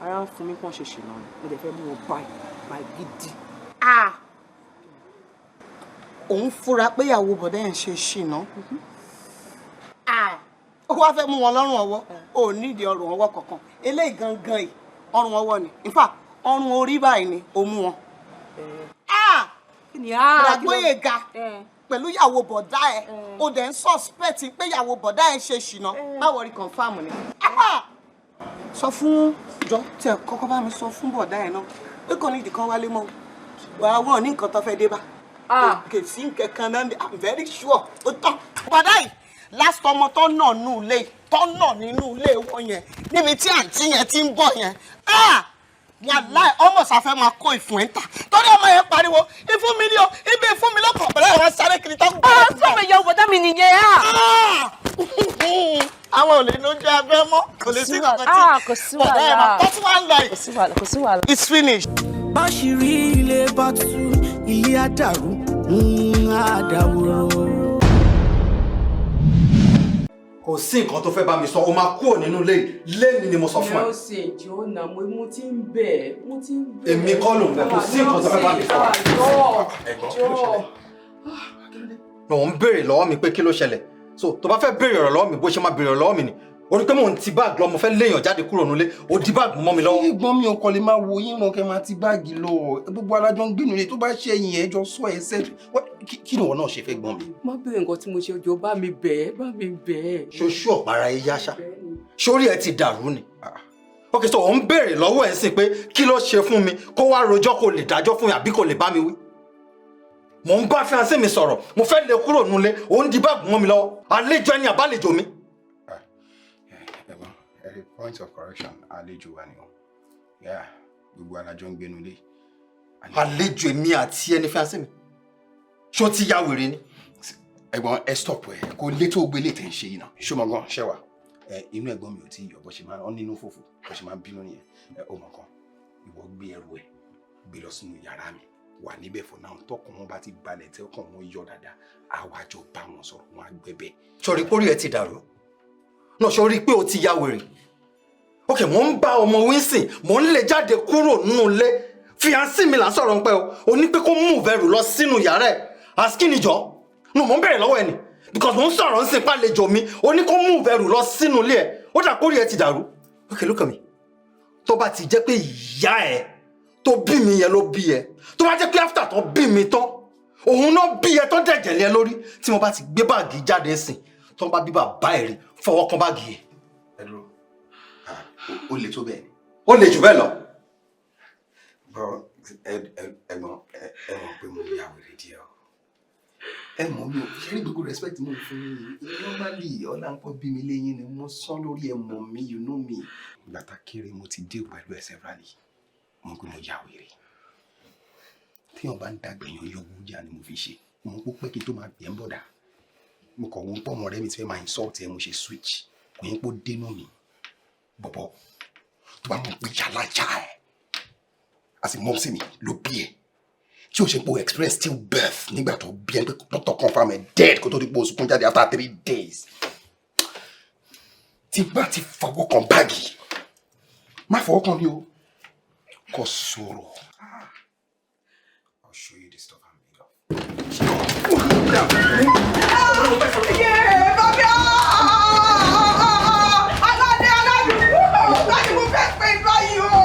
Ara ń fún mi pọ́n ṣe ṣìnà ni. Mo dẹ̀ fẹ́ mú wọn báyìí báyìí gidi. Ah! Òun fura pé ìyàwó bọ̀dá ẹ̀ ń ṣe ṣìnà. Ah! Ó wá fẹ́ mú wọn lọ́rùn ọwọ́. Ò nídìí ọrùn ọwọ́ kankan. Eléyìí gangan yìí, ọrùn ọwọ́ ni. In fact, ọrùn orí báyìí ni ó mú wọn. Ah! Kí ni ah? Gbóyèga pẹ̀lú ìyàwó bọ̀dá ẹ̀, ó dẹ̀ ń suspect pé ìyàwó bọ̀dá ẹ̀ ṣe ṣìnà. Báwo rí confirm ni? Sọ fún jọ tí ẹ kọ́kọ́ bá mi sọ fún bọ̀dá ẹ̀ náà pé kò ní ìdí kan wálé mọ́ àwọn ní nǹkan tó fẹ́ dé bá. Kò sí nǹkan kan náà, I'm very sure ó tán. Bọ̀dá yìí last ọmọ tó nà nínú ilé tó nà nínú ilé wọn yẹn níbi tí àǹtí yẹn ti ń bọ̀ yẹn. Wàláì ọmọ sàfẹ́ máa kó ìfún ẹ̀ ń tà torí ọmọ yẹn pariwo ìfún mi ni o ibi ìfún mi lọ́kàn pẹ̀lú àwọn sáré kiri tó ń gbọ́. Sọ̀rọ̀ ìyàwó bọ̀dá mi nìyẹn á. Àwọn ò lè lójú abẹ́ mọ́, kò lè sí kankan tí bọ̀dá ẹ̀ máa tọ́ tí wọ́n á lọ yìí. Kò sí wàhálà, kò sí wàhálà. It's finished. Báṣìírí ilé bá tú, ilé á dàrú, á dàwòrò. Kò sí nǹkan tó fẹ́ bá mi sọ, o máa kúrò nínú ilé yìí lẹ́ni ni mo sọ fún ẹ. Ẹ ó ṣe ìjọ náà, mo ti ń bẹ̀ ẹ́, mo ti ń bẹ̀ ẹ́. Èmi kọ́ ló ń bẹ̀, kò sí nǹkan tó fẹ́ bá mi sọ. Ẹ̀gbọ́n, kí ló ṣẹlẹ̀? Lò ń béèrè lọ́wọ́ mi pé kí ló ṣẹlẹ̀. So tó bá fẹ́ béèrè ọ̀rọ̀ lọ́wọ́ mi, bó ṣe máa béèrè ọ̀rọ̀ lọ́wọ́ mi ni. O rí pé mò ń ti báàgì lọ, mo fẹ́ léèyàn jáde kúrò nílé, o di báàgì mọ́ mi lọ́wọ́. Ẹ̀gbọ́n mi, ọkọ lè máa wo yín ràn kẹ́ máa ti báàgì lọ. Gbogbo alájọ ń gbénu ilé, tó bá ṣe ẹ̀yìn ẹ̀ jọ sọ ẹ̀ sẹ́. Kí ni ìwọ náà ṣe fẹ́ gbọ́n mi? Má béèrè nǹkan tí mo ṣe, jọ̀ọ́ bá mi bẹ̀ ẹ́, bá mi bẹ̀ ẹ́. Ṣoṣù ọ̀pára ẹ yá ṣá. Sórí ẹ ti dàrú ni. Ok, so ò ń béèrè lọ́wọ́ ẹ̀ ń sìn pé kí ló ṣe fún mi, kó wá rojọ́ kó lè dájọ́ fún mi àbí kó lè bá mi wí. Mò ń bá fiancé mi sọ̀rọ̀, mo fẹ́ lè kúrò nílé, ò ń di báàgì mọ́ mi lọ́wọ́. Àlejò ẹni àbálejò mi. Ẹ̀gbọ́n, ẹ point of correction, àlejò wa ni o. Yeah, gbogbo alájọ ń gbénu ilé. Àlejò èmi àti ẹni fiancé mi. Ṣó ti ya wèrè ni? Ẹ̀gbọ́n, ẹ stop ẹ, kó lé tó gbélé tẹ̀ ń ṣe yìí náà. Ṣó mọ gan ṣẹ́wà? Ẹ inú ẹ̀gbọ́n mi ò tí ì yọ bó ṣe máa ń nínú fòfò, bó ṣe máa ń bínú nìyẹn. Ẹ ó mọ kan, ìwọ gbé ẹrù ẹ, gbé lọ sínú yàrá mi. Wà níbẹ̀ for now, tọkàn wọn bá ti balẹ̀ tí ọkàn wọn yọ dáadáa, àwa jọ bá wọn sọ̀rọ̀, wọn á gbẹbẹ. Sọ̀rí pórí ẹ ti dàrú náà, sọ̀rí pé o ti ya wèrè. Ok, mò ń bá ọmọ Wilson, mò ń lè jáde kúrò nínú ilé, fiancé mi là ń sọ̀rọ̀ ń pẹ́ o, ò ní pé kó move ẹrù lọ sínú yàrá ẹ̀ àsìkìnìjọ́ no. Mò ń bẹ̀rẹ̀ lọ́wọ́ ẹ ni because mò ń sọ̀rọ̀ ń sìn pàlejò mi, o ní kó move ẹrù lọ sínú ilé ẹ̀. Ó dà kórìí ẹ ti dàrú. Ok, look at me. Tó bá ti jẹ́ pé ìyá ẹ tó bí mi yẹn ló bí ẹ, tó bá jẹ́ pé after tó bí mi tán òun náà bí ẹ tó dẹ̀jẹ̀ lé ẹ lórí, tí mo bá ti gbé báàgì jáde sìn, tó ń bá bí bàbá ẹ rí fọwọ́ kan báàgì yẹn. Ẹ dúró, ó le tó bẹ́ẹ̀ ni? Ó le jù bẹ́ẹ̀ lọ. Bọ́ ẹ̀gbọ́n, ẹ mọ̀ pé mo ya wèrè díẹ̀ o. Ẹ mọ̀ mi ò ṣe rí gbogbo respect mo fún yín normally, ọlá ń pọ̀ bí mi léyìn ni mo sán lórí. Ẹ mọ̀ mi, you know me. Ìgbà tá kéré mo ti deal pẹ̀lú ẹ severally, mo pé mo ya wèrè. Téèyàn bá ń dàgbà, èèyàn yọ owó jà ni mo fi ṣe. Mo kó pẹ́ kí n tó máa gbẹ̀ ń bọ̀dà. Mo kọ̀ wọ́n pọ̀ mọ́ ọ̀rẹ́ mi tí fẹ́ máa insult ẹ, mo ṣe switch, kò yín pé ó dénú mi. Bọ̀bọ̀ tó bá mọ̀ pé yàrá yà ẹ̀ àti mọ́mísì mi ló bí ẹ, tí o ṣe pé o experience still birth nígbà tó bí ẹ, pé doctor confirm ẹ dead kó tó di pé o sunkún jáde after 3 days, tí bá ti fọwọ́ kan báàgì, má fọwọ́ kan mi o, kò sọ̀rọ̀. I'll show you the stuff I'm made of. Yeah, bàbá! Aládé aládùúgbò, láti mo fẹ́ pè báyìí o.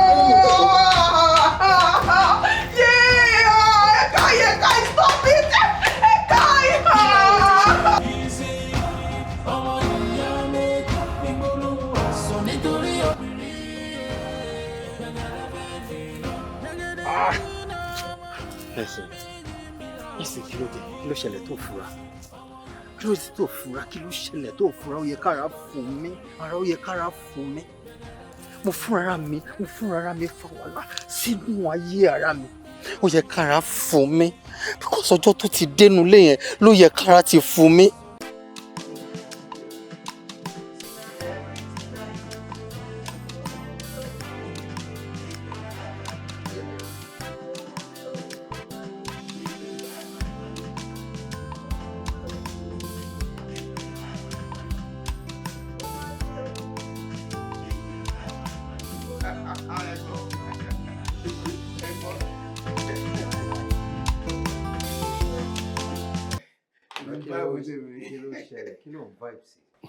Yeah, ẹ̀ka ẹ̀ka, stop it! Ẹ̀ka ẹ̀ka. Ọmọ ìyá méjì ní gbólóhùn ọ̀sán nítorí obìnrin. Ẹsìn ẹsìn, kí ló dé? Kí ló ṣẹlẹ̀ tó fura? Kí ló dé tó fura? Kí ló ṣẹlẹ̀ tó fura? Ó yẹ kára fún mi ara, ó yẹ kára fún mi. Mo fúnra mi fa wàhálà sínú ayé ara mi. Ó yẹ kára fún mi because ọjọ́ tó ti dénú lé yẹn ló yẹ kára ti fún mi.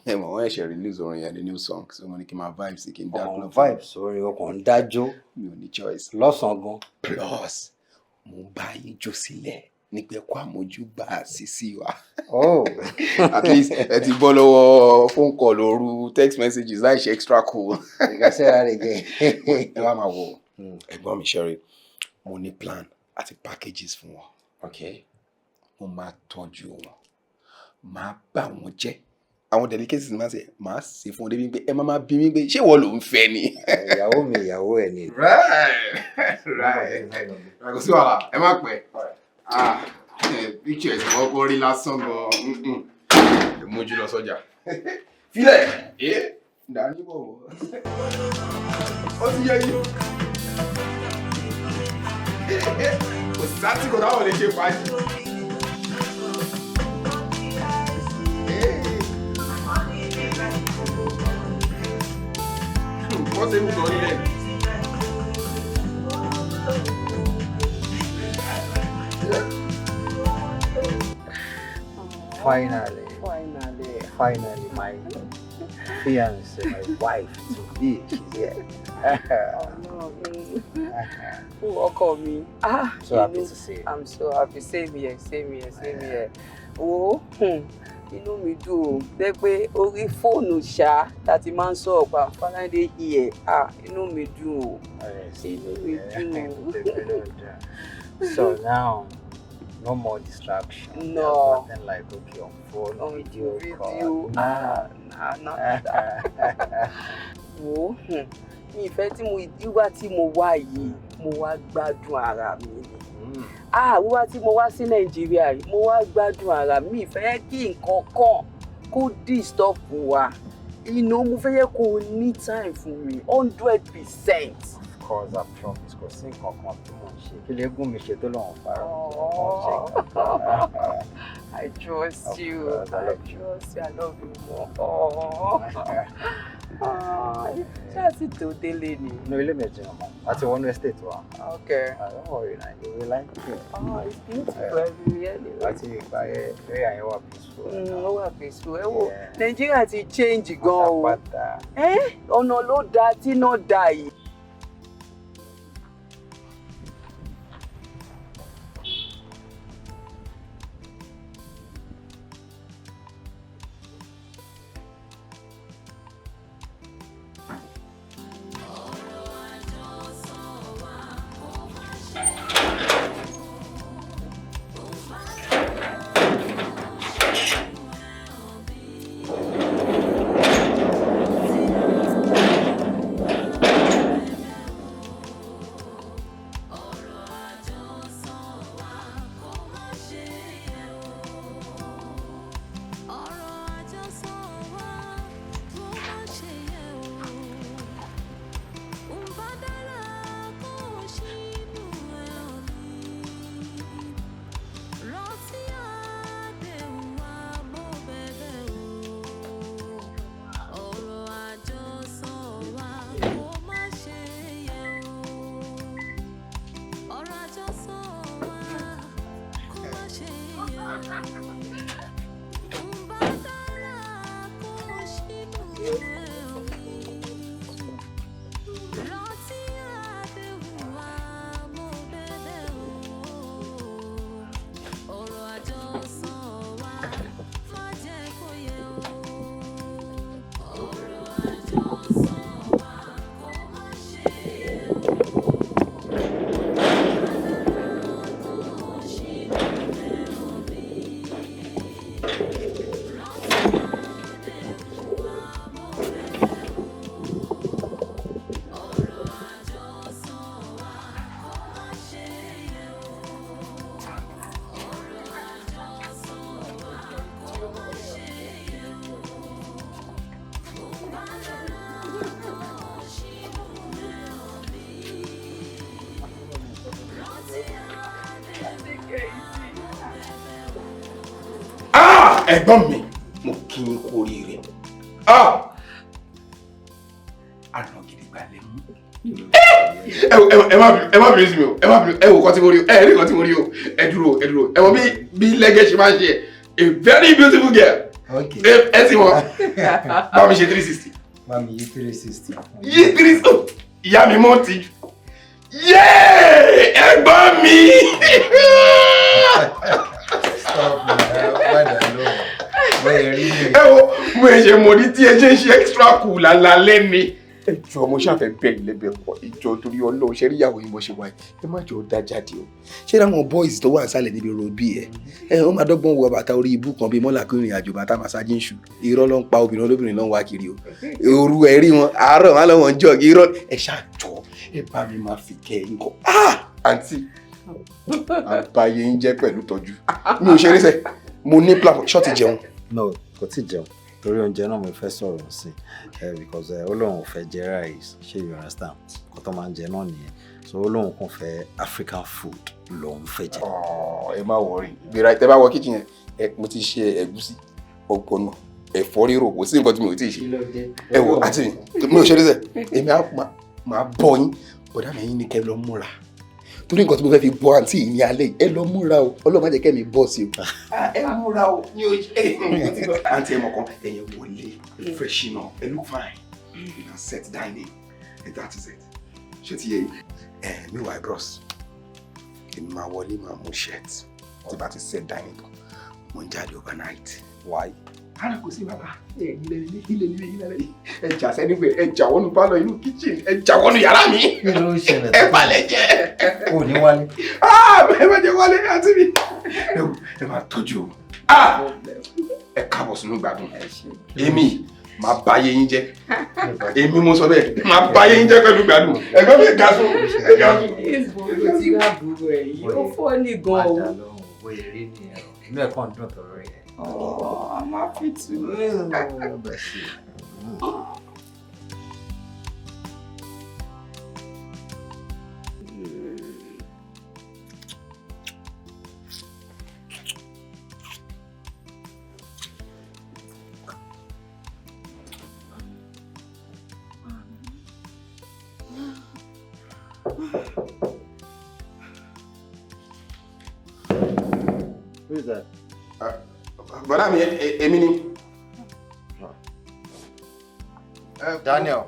Ẹ mọ̀, wọ́n ṣẹ̀ṣẹ̀ release orin yẹn ní new song, so mo ní kí n máa vibe sí, kí n dá Ọ̀n club. Vibe sórí ọkàn ń dájó. Mi ò ní choice. Lọ́sàn-án gan. Plus mo ń bá yín jó sílẹ̀ nípa ẹ̀kọ́ àmójúbà sísí wa. Oh. At least ẹ ti bọ́ lọ́wọ́ phone call òru, text messages láì ṣe extra cool. You can say that again. Ẹ wá máa wo ẹ̀gbọ́n mi ṣẹ́rí, mo ní plan àti packages fún wọn. Mo máa tọ́jú wọn, máa bá wọn jẹ́, àwọn delicacies máa ṣe, máa ṣe fún wọn débi pé ẹ má máa bí mi pé ṣé ìwọ ló ń fẹ́ ni. Ìyàwó mi, ìyàwó ẹ̀ ni. Right. Kò sí wàhálà, ẹ má pẹ́. Ah, pictures wọ́n kó rí lásán gan-an, ẹ mójú lọ sọ́jà filẹ̀ ẹ dání bọ̀ wọ́, ó ti yẹ yín, kò sásìkò táwọn lè ṣe fàájì. Wọ́n ṣe ń sọ nílẹ̀. Finally. Finally. Finally, my fiance, my wife to be, she's here. Oh, ọkọ mi. Ah, So happy to see you. I'm so happy. Same here, same here, same here. Wo, inú mi dùn o. Jẹ́ pé orí fóònù ṣá láti máa ń sọ̀rọ̀ pa finally here. Ah, inú mi dùn o. Inú mi dùn o. So now, no more distraction. No. There's nothing like okay on phone, On video call. video. Ah, nah, nah. Wo, mi ìfẹ́ tí mo wíwá tí mo wá yìí, mo wá gbádùn ara mi ni. Ah, wíwá tí mo wá sí Nàìjíríà yìí, mo wá gbádùn ara mi. Mi ìfẹ́ kí nǹkan kan kó disturb wa. Inú mo fẹ́ yẹ kó o ní time fún mi 100%. Of course, I promise. Kò sí nǹkan kan tí mò ń ṣe. Kí lè gún mi ṣe tó lọ́wọ́ fara? I trust Of you. course, I I love you. trust you. I love you more. Oh. Ah, ṣé àti tó délé ni? No, ilé mi ò jìnnà mọ́. Àti wọnú estate wa. Okay. Ah, don't worry na, you will like it. Oh, it's beautiful everywhere anyway. Àti ìgbà yẹn, area yẹn wà peaceful. Ó wà peaceful. Ẹ wo, Yeah. Nàìjíríà ti change gan o. Pátápátá. Ẹ́, ọ̀nà ló da tí náà da yìí. Ẹ̀gbọ́n mi, mo kí yín kú oríire. Àná gidigba lẹ mú. Ẹ má bínú sí mi o, ẹ má bínú, ẹ wò kọ́ tí mo rí o, ẹ rí kọ́ tí mo rí o, ẹ dúró, ẹ dúró, ẹ wọ bí lẹ́gẹ̀ ṣe máa ń ṣe, a very beautiful girl. Ẹ ti wọ, bá mi ṣe 360. Bá mi yí 360. Yí 360, ìyá mi mọ́ ti jù. Yéé, ẹ̀gbọ́n mi. Stop now, padà lọ. Bẹ́ẹ̀ rí mi. Ẹ wo, mo ṣe mọ̀ ní tí ẹ ṣe ń ṣe extra cool lálálẹ́ ni. Ẹ jọ̀ọ́, mo ṣàfẹ́ bẹ́ẹ̀ lẹ́bẹ̀ẹ́ pọ̀, ìjọ torí Ọlọ́run ṣe rí ìyàwó yín bó ṣe wáyé, ẹ má jọ dá jáde o. Ṣé láwọn boys tó wà nísàlẹ̀ níbi ròbí ẹ ẹ wọ́n máa dọ́gbọ́n wọ bàtà orí ibú kan bíi mọ́là kí ìrìn àjò bàtà màsájí ń ṣù, irọ́ ló ń pa, obìnrin olóbìnrin ló ń wá kiri o. Òru ẹ rí wọn, àárọ̀ wọn lọ́wọ́ ń jọ irọ́. Ẹ ṣàjọ, ẹ bá mi máa fi kẹ́ ẹ nǹkan. Àǹtí, àbáyé ń jẹ́ pẹ̀lú tọ́jú. Mi ò ṣeré sẹ́, mo ní plan, ṣọ́ọ̀tì jẹun. No, kò tí jẹun. Torí oúnjẹ náà mo fẹ́ sọ̀rọ̀ sí ẹ, because ó lóun ò fẹ́ jẹ rice, ṣé you understand? Kó tó máa ń jẹ náà nìyẹn, so ó lóun kàn fẹ́ African food lòun fẹ́ jẹ. Ẹ má worry, ìgbéra tẹ bá wọ kitchen yẹn, ẹ mo ti ṣe ẹ̀gúsí, ọ̀gbọ̀nọ̀, ẹ̀fọ́ rírò, kò sí nǹkan tí mi ò tí ì ṣe. Ẹ wo àti mi ò ṣeré sẹ, èmi á máa bọ̀ yín, bọ̀dá mi yín ni kẹ́ lọ múra, torí nǹkan tí mo fẹ́ fi bọ́ àǹtí yìí ní alẹ́ yìí, ẹ lọ múra o, Ọlọ́run má jẹ́ kẹ́mi bọ́ sí o. Ẹ múra o, ní o ṣe àǹtí ẹ mọ̀ kan, ẹ̀yẹ wọlé, freshen up, ẹ look fine, you can set dining, ẹ that is it. Ṣé ti yẹ yìí? Ẹ meanwhile bros, èmi máa wọlé, máa mú shirt, tí bá ti set dining tán, mo ń jáde overnight. Why? Ara kò sí bàbá, ẹ ilé ilé ilé ilé ilé, ẹ jà sẹ́niwẹ̀, ẹ jà wọnú pálọ̀, inú kitchen, ẹ jà wọnú yàrá mi. Kí ló ń ṣẹlẹ̀? Ẹ balẹ̀ jẹ́. O ní wálé. Ẹ má jẹ́ wálé àti mi. Ẹ máa tọ́jú o. Ẹ káàbọ̀ sínú gbádùn. Èmi máa bá ayé yín jẹ́. Èmi mo sọ bẹ́ẹ̀, máa bá ayé yín jẹ́ pẹ̀lú gbádùn. Ẹ̀gbọ́n mi, ga sùn, ẹ ga sùn. Ìbò ló ti rábùrò ẹ̀ yìí, ó fọ́ ní gan o. Padà lọ, bóyá rí nìyẹn o. Inú ẹ̀ kàn dùn tọ̀rọ̀ rẹ̀. Oh, I'm happy to. Bless you. Who is that? Bọ̀dá mi, èmi ni. Daniel,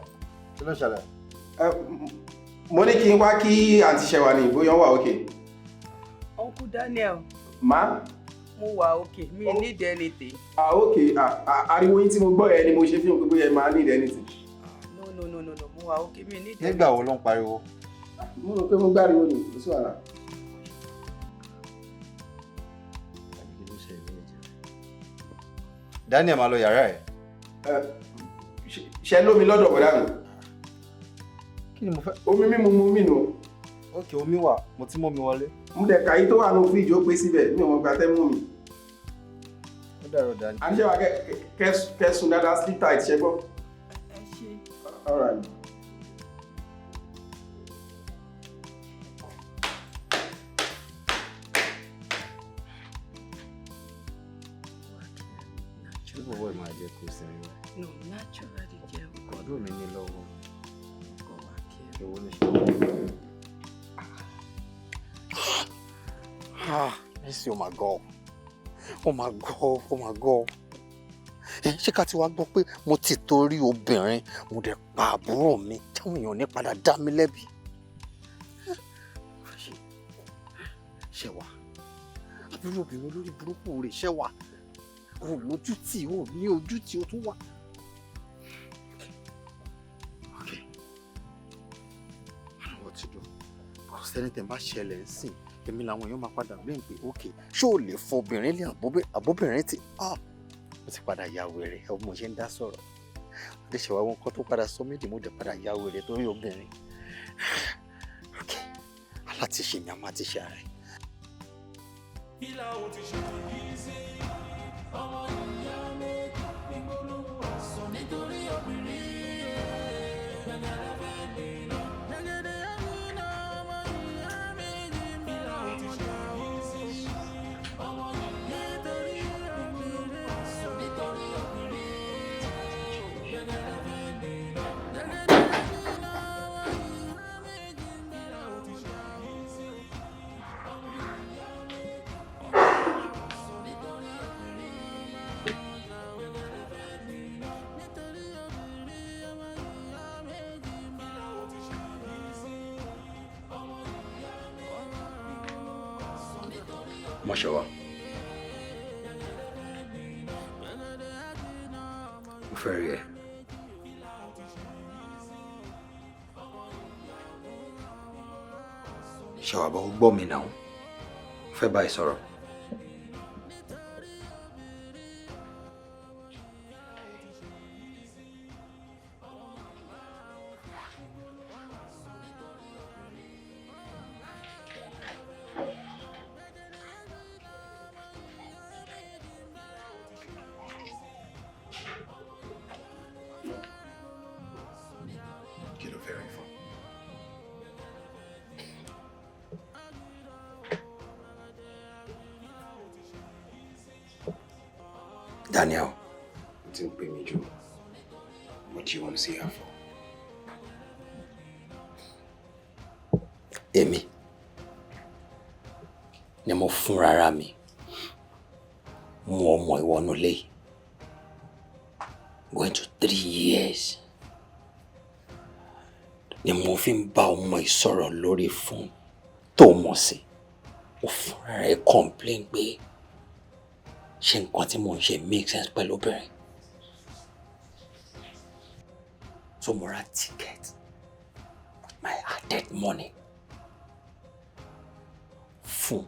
kí ló ṣẹlẹ̀? Mo ní kí n wá kí àǹtí Ṣẹwà ní, bóyá wà okay. Uncle Daniel. Ma? Mo wà okay, mi need anything. Ah okay, ariwo yín tí mo gbọ́ yẹn ni mo ṣe fi hàn pé bóyá ẹ máa need anything. No, no, no, no, no, mo wà okay, mi need anything. Nígbà wo ló ń pariwo? Mo rò pé mo gbáriwo ni, kò sí wàhálà. Daniel, máa lọ yàrá ẹ̀. Ṣe lómi lọ́dọ̀ bọ̀dá mi? Kí ni mo fẹ́? Omi mímu mu mí nù. Ok, omi wà, mo ti mú mi wọlé. Mo dẹ̀ kàyí tó wà ní fíríjì, ó pé síbẹ̀, mi ò mọ̀ gbà tẹ́ mú mi. Ó dàrọ̀ Daniel. Àǹtí Ṣẹwà, kẹ́sùn dáadáa, sleep tight, ṣẹ gbọ́. Ẹ ṣé. All right. Ṣé bọ̀bọ̀ ẹ̀ máa jẹ́ kó sinmi báyìí? No, naturally jẹ́ ọkọ. Ọdún mi ní lọ́wọ́. Ọkọ wa kí ẹ. Ewo ni ṣe. Ah, Mercy, oh my God. Oh my God, oh my God. Ṣé ká ti wá gbọ́ pé mo ti torí obìnrin mo dẹ̀ pa àbúrò mi, táwọn èèyàn ní padà dá mi lẹ́bi? Ṣẹ̀wà, àbúrò obìnrin olórí burúkú rẹ̀ Ṣẹ̀wà, o lójú tì, o ní ojú tì, o tún wà. Okay. I don't know what to do. Because anything bá ṣẹlẹ̀ ń sìn, èmi làwọn èèyàn máa padà blame pé okay, ṣé o lè fọ obìnrin lé àbóbìnrin tí mo ti padà ya wèrè, ẹ mo ṣe ń dá sọ̀rọ̀. Ó lè ṣèwà wọn kan tó padà sọ méjì, mo dẹ̀ padà ya wèrè torí obìnrin. Okay, alátiṣe mi a máa ti ṣe ààrẹ. Kí làwọn ti ṣe yìí sí? Ọmọ ìyá méjì ní gbólóhùn àsọ nítorí obìnrin. Gbẹ̀gẹ̀dẹ̀ fẹ́ gbiná. Gbẹ̀gẹ̀dẹ̀ gbiná, ọmọ ìyá méjì. Kí làwọn ti ṣe yìí sí? Ọmọ ìyá méjì ní gbólóhùn Mọ́ṣọ́wá. Mo fẹ́ rí ẹ. Ṣẹ̀wá bọ́ gbọ́ mi náà. Mo fẹ́ bá ẹ sọ̀rọ̀. Kí ló fẹ́ rí fún? Daniel. O ti ń pè mí jù. What do you want to see her for? Èmi ni mo fúnra ra mi mú ọmọ ìwọ́nú ilé yìí. Going to 3 years ni mo fi ń bá ọmọ yìí sọ̀rọ̀ lórí fóònù tó mọ̀ sí. Ó fúnra rẹ̀ complain pé ṣé nǹkan tí mò ń ṣe make sense pẹ̀lú obìnrin. So mo ra ticket with my added money fún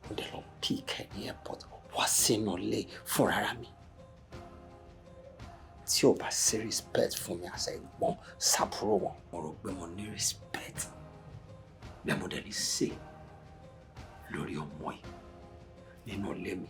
mo dẹ̀ lọ pick ẹ̀ ní airport wá sínú ilé fúnra mi. Tí o bá sí respect fún mi àṣẹ ìgbọ́n sábúrò wọn, mo rò pé mo ní respect bẹ́ẹ̀ mo dẹ̀ ní sè lórí ọmọ yìí nínú ilé mi.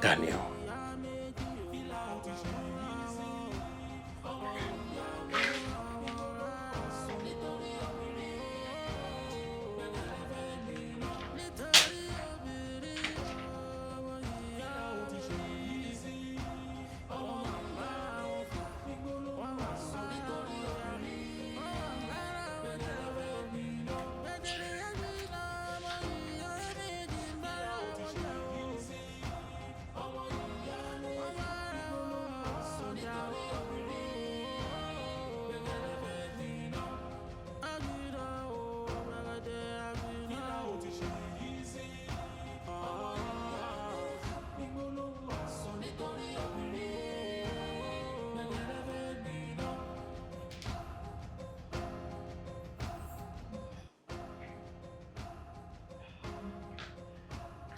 Daniel.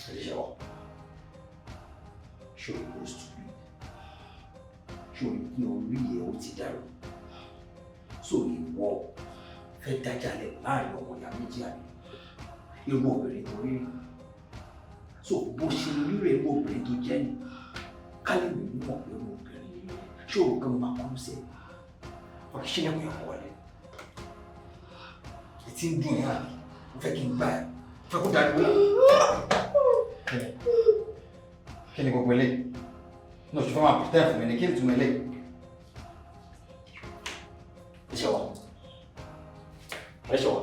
Adéṣẹ́wà, ṣé o kò stupid? Ṣé o rí pé orí ẹ̀ ó ti dàrú? So ìwọ fẹ́ dájàlẹ̀ láàrin ọmọ ìyá méjì àbí? Irú obìnrin tó rí rí. So bó ṣe rí rẹ̀ irú obìnrin tó jẹ́ ni. Kálí mi mọ̀ pé irú obìnrin yìí. Ṣé o rò pé mo máa kú sí ẹ? Ọ̀rẹ́ ṣé lẹ́kùn yẹn kọ̀ wọlé? Etí ń dùn yín àbí? Mo fẹ́ kí n gbá ẹ. Mo fẹ́ kó dájú wọ́n. Kí ni gbogbo eléyìí? Ní oṣù fẹ́ máa pretend fún mi ní kí ni túmọ̀ eléyìí? Adéṣẹ́wà. Adéṣẹ́wà.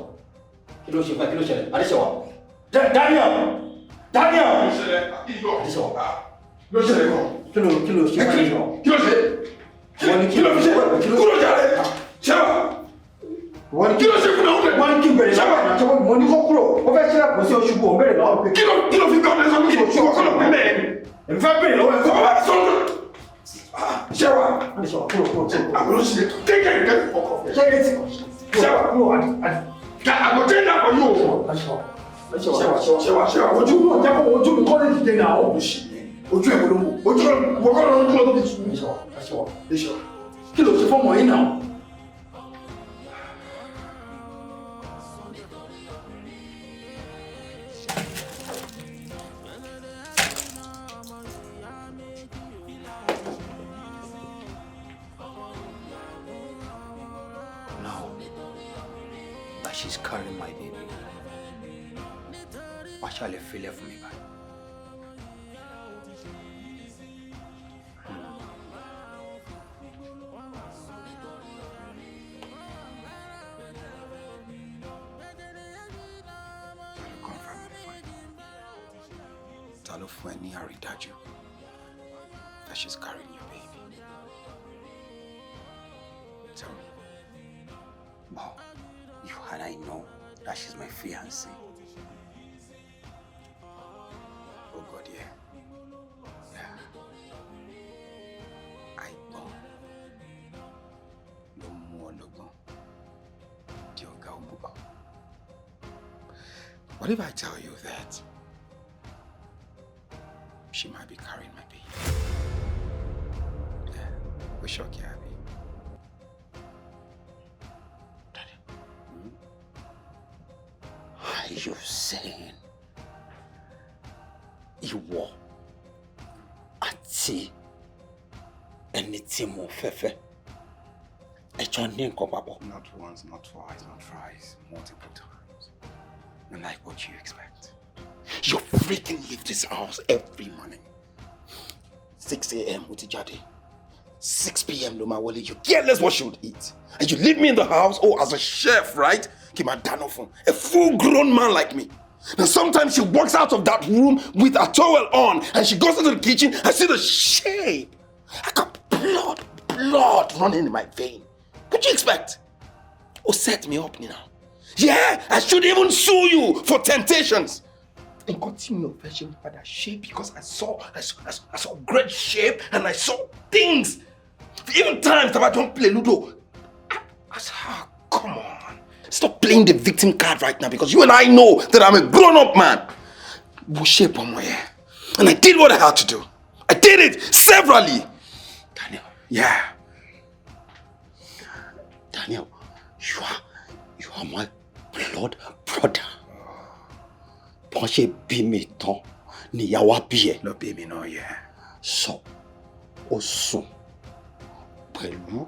Kí ló ṣe fún ẹ? Kí ló ṣẹlẹ̀? Adéṣẹ́wà. Daniel! Daniel! Adéṣẹ́wà. Ló ṣẹlẹ̀ kọ́. Kí ló ṣe fún Adéṣẹ́wà? Kí ló ṣe? Kí ló fi ṣe? Kúrò jáde! Ṣẹ́wà! Kí ló ṣe fún ẹ? Wọ́n ní kí n bèrè lọ́wọ́. Mo ní kó kúrò. Ó fẹ́ ṣílẹ̀ kó sí oṣù bò ń bèrè lọ́wọ́ pé. Kí ló fi gbọ́ ọ̀dọ̀ sọ pé kí wọ́n kọ́ lọ pé bẹ́ẹ̀ ni? Èmi fẹ́ bèrè lọ́wọ́ ẹ̀. Sọ bàbá mi sọ̀rọ̀. Ṣẹ́wà. Adéṣẹ́wà kúrò kúrò kúrò. Àbúrò ṣe kékeré kẹ́kẹ́ fọkọ̀. Ṣé ilé ti Ṣẹ́wà. kúrò àdì. Àgọ́ tẹ́ ìdá pọ̀ yóò. Adéṣẹ́wà Ṣẹ́wà ṣẹ́wà ojú. Jẹ́ kó ojú mi kọ́ lè dìde náà. Ojú ẹ̀ ló ń wò. Ojú ẹ̀ wọ́n kọ́ ló ń kúrò tó fi sùn. Adéṣẹ́wà Adéṣẹ́wà. Adéṣẹ́wà. Kí ló ṣe fọ́mọ yín náà? She's carrying my baby. Wàá ṣàlẹ̀ filẹ̀ fún mi báyìí. Ta ló fún ẹ ní àrídájú that she's carrying your baby? Tell me. Well, you and I know that she's my fiancée. Oh God, yeah. Yeah. Àìgbọ́n ló mú ọlọ́gbọ́n di ọ̀gá òmùgọ̀. What if I tell you that she might be carrying my baby? Yeah, we shock you, Abby. Are you saying ìwọ àti ẹni tí mo fẹ́ fẹ́ ẹ jọ ní nǹkan papọ̀? Not once, not twice, not thrice, multiple times. Not like what you expect. You freaking leave this house every morning. 6 a.m. ó ti jáde. 6 p.m. ló máa wọlé. You careless what she would eat. And you leave me in the house, oh, as a chef, right? Kí n máa dáná fún a full-grown man like me. Now sometimes she walks out of that room with a towel on and she goes into the kitchen and see the shape. I got blood running in my vein. What do you expect? Oh, set me up now. Yeah, I should even sue you for temptations. Nǹkan tí mi ò fẹ́ ṣe ń padà ṣe because I saw great shape and I saw things. Even times that I don't play Ludo. I said, ah, come on. Stop playing the victim card right now because you and I know that I'm a grown-up man. Wo shape ọmọ yẹn. And I did what I had to do. I did it severally. Daniel. Yeah. Daniel, you are my blood brother. Bọ́n ṣe bí mi tán níyàwó bí ẹ. Lọ bí mi náà, yeah. So, ó sùn pẹ̀lú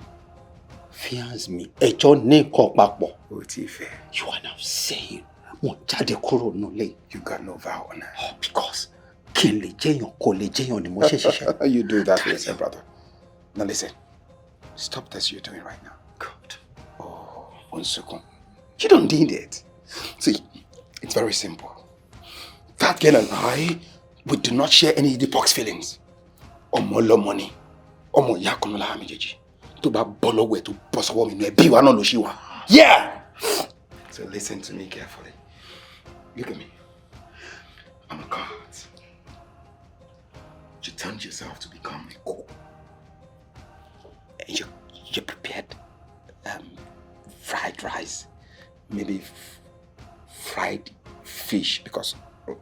fiance mi, ẹ jọ ní nǹkan papọ̀. O ti fẹ́. You are now saying mo jáde kúrò nílé. You got no vow on her. Oh, because kí n lè jẹ́yàn kó lè jẹ́yàn ni mo ṣe ṣiṣẹ́. You do that for yourself, brother. Now listen. Stop this you're doing right now. God. Oh, Onsunkun. You don't need it. See, it's very simple. That girl and I, we do not share any deep feelings. Ọmọ ọlọ́mọ ni. Ọmọ ìyá kan náà làwa méjèèjì. Tó bá bọ́ lọ́wọ́ ẹ̀ tó bọ́ sọ́wọ́ mi nù ẹbí wa náà ló ṣì wà. Yeah! So listen to me carefully. Look at me. I'm a cat. You turned yourself to become a cook. And you prepared fried rice, maybe fried fish because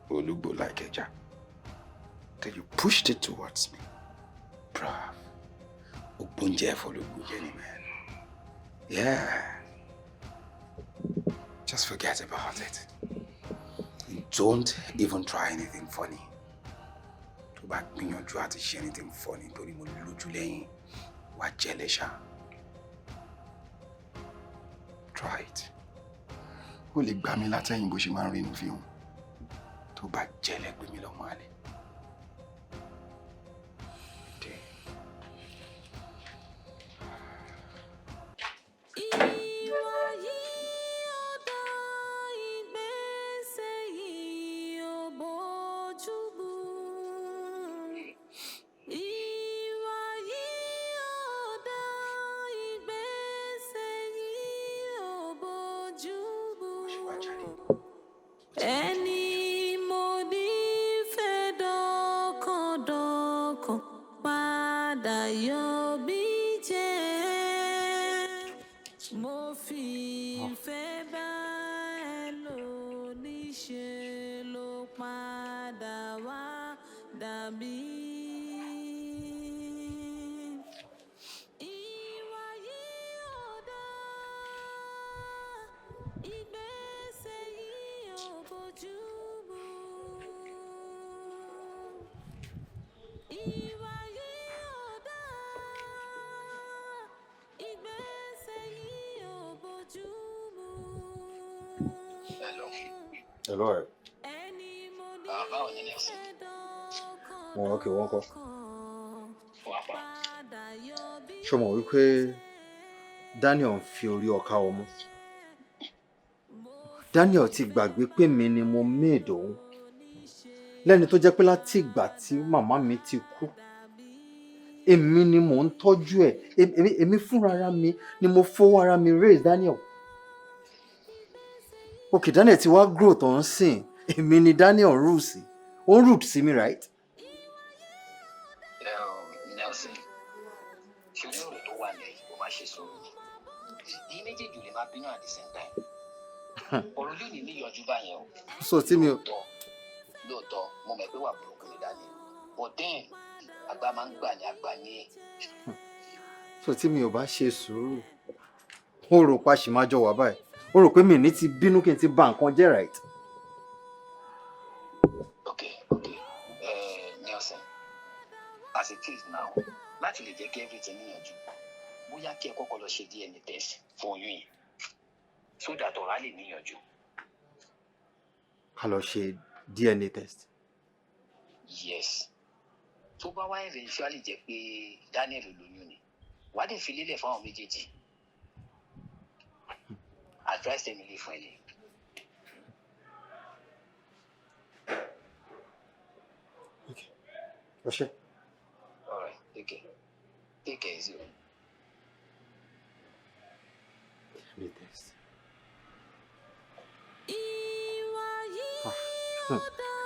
Olugbo like ẹja. Then you pushed it towards me. Bruv. Ogbonjẹ for Olugbo jẹ man. Yeah. Just forget about it. And don't even try anything funny. Tó bá gbìyànjú àti ṣe anything funny torí mo lójú lẹ́yìn, wá jẹ́ lẹ́ṣà. Try it. Ó lè gbá mi látẹ̀yìn bó ṣe máa ń rí inú fíìmù. Tó bá jẹ́lẹ̀ pé mi lọ́mọ àlè. Dé. Ìwà yìí ò dá, ìgbésẹ̀ yìí ò bójú mu. Ìwà yìí ò dá, ìgbésẹ̀ yìí ò bójú mu. Ẹni mo nífẹ̀ẹ́ dọ́kàndọ́kàn padà yọ mí jẹ. Mo fi ìfẹ́ bá ẹ lò, níṣe ló padà wá dàbí. Ìwà yìí ò dá, ìgbésẹ̀ yìí ò bójú mu. Ìwà yìí ò dá, Hello, ọ̀rẹ́. Báwo ni Nelson? Wọn ok, wọn kọ. Wà pa. Ṣé o mọ̀ wípé Daniel ń fi orí ọkà ọmú? Daniel ti gbàgbé pé mi ni mo made òun. Lẹ́ni tó jẹ́ pé láti ìgbà tí màmá mi ti kú, èmi ni mò ń tọ́jú ẹ̀. Èmi fúnra mi ni mo fowó ara mi raise Daniel. Ok, Daniel ti wá grow tó ń sìn. Èmi ni Daniel rule sí. Ó ń rude sí mi, right? Nelson, ṣé o ní ọ̀rọ̀ tó wà lẹ́yìn kó máa ṣe sùúrù ni? Ẹ̀yin méjèèjì ò lè máa bínú at the same time. Ọ̀rọ̀ yóò ní níyànjú báyẹn o. So tí mi ò. Lóòótọ́, lóòótọ́, mo mọ̀ pé wà burúkú ni Daniel. But then, àgbà máa ń gbà ní àgbà ní ẹ̀. So tí mi ò bá ṣe sùúrù, ó rò pa ṣì máa jọ wà báyìí. Ó rò pé mi ní ti bínú kí n ti bà nǹkan jẹ́, right? Okay, okay. Nelson, as it is now, láti lè jẹ́ kí everything níyànjú, bóyá kí ẹ kọ́kọ́ lọ ṣe DNA test fún oyún yìí, so that ọ̀rá lè níyànjú. Ká lọ ṣe DNA test. Yes. Tó bá wá eventually jẹ́ pé Daniel ló lóyún ni, wàá dẹ̀ fi lélẹ̀ fáwọn méjèèjì. Advice tẹ̀mí lè fún ẹ ni. Ó ṣé. All right, take care. Take care, easy o. DNA test. Ìwà Ah,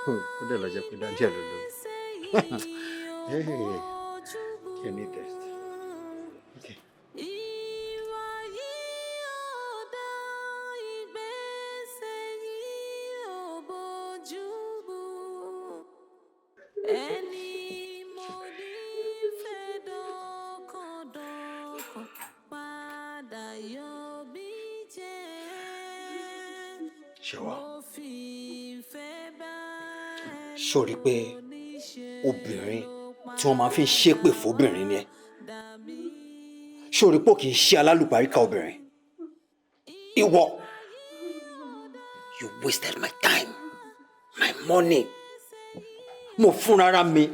yìí ó dẹ̀ lọ jẹ́ pé Daniel ló lóyún. yìí Hey, ò bójú mu. DNA test. Okay. Ìwà yìí ò dá, ìgbésẹ̀ yìí ò bójú mu. Ẹni mo nífẹ̀ẹ́ dọ́kàndọ́kàn padà yọ mí jẹ. Ṣẹ̀wá. Mo fi ìfẹ́ bá Ṣó rí pé obìnrin tí wọ́n máa fi ń ṣépè fóbìnrin ni ẹ́? Ṣó rí pé ò kì í ṣe alálùbáríkà obìnrin? Ìwọ, you wasted my time, my money. Mo fúnra mi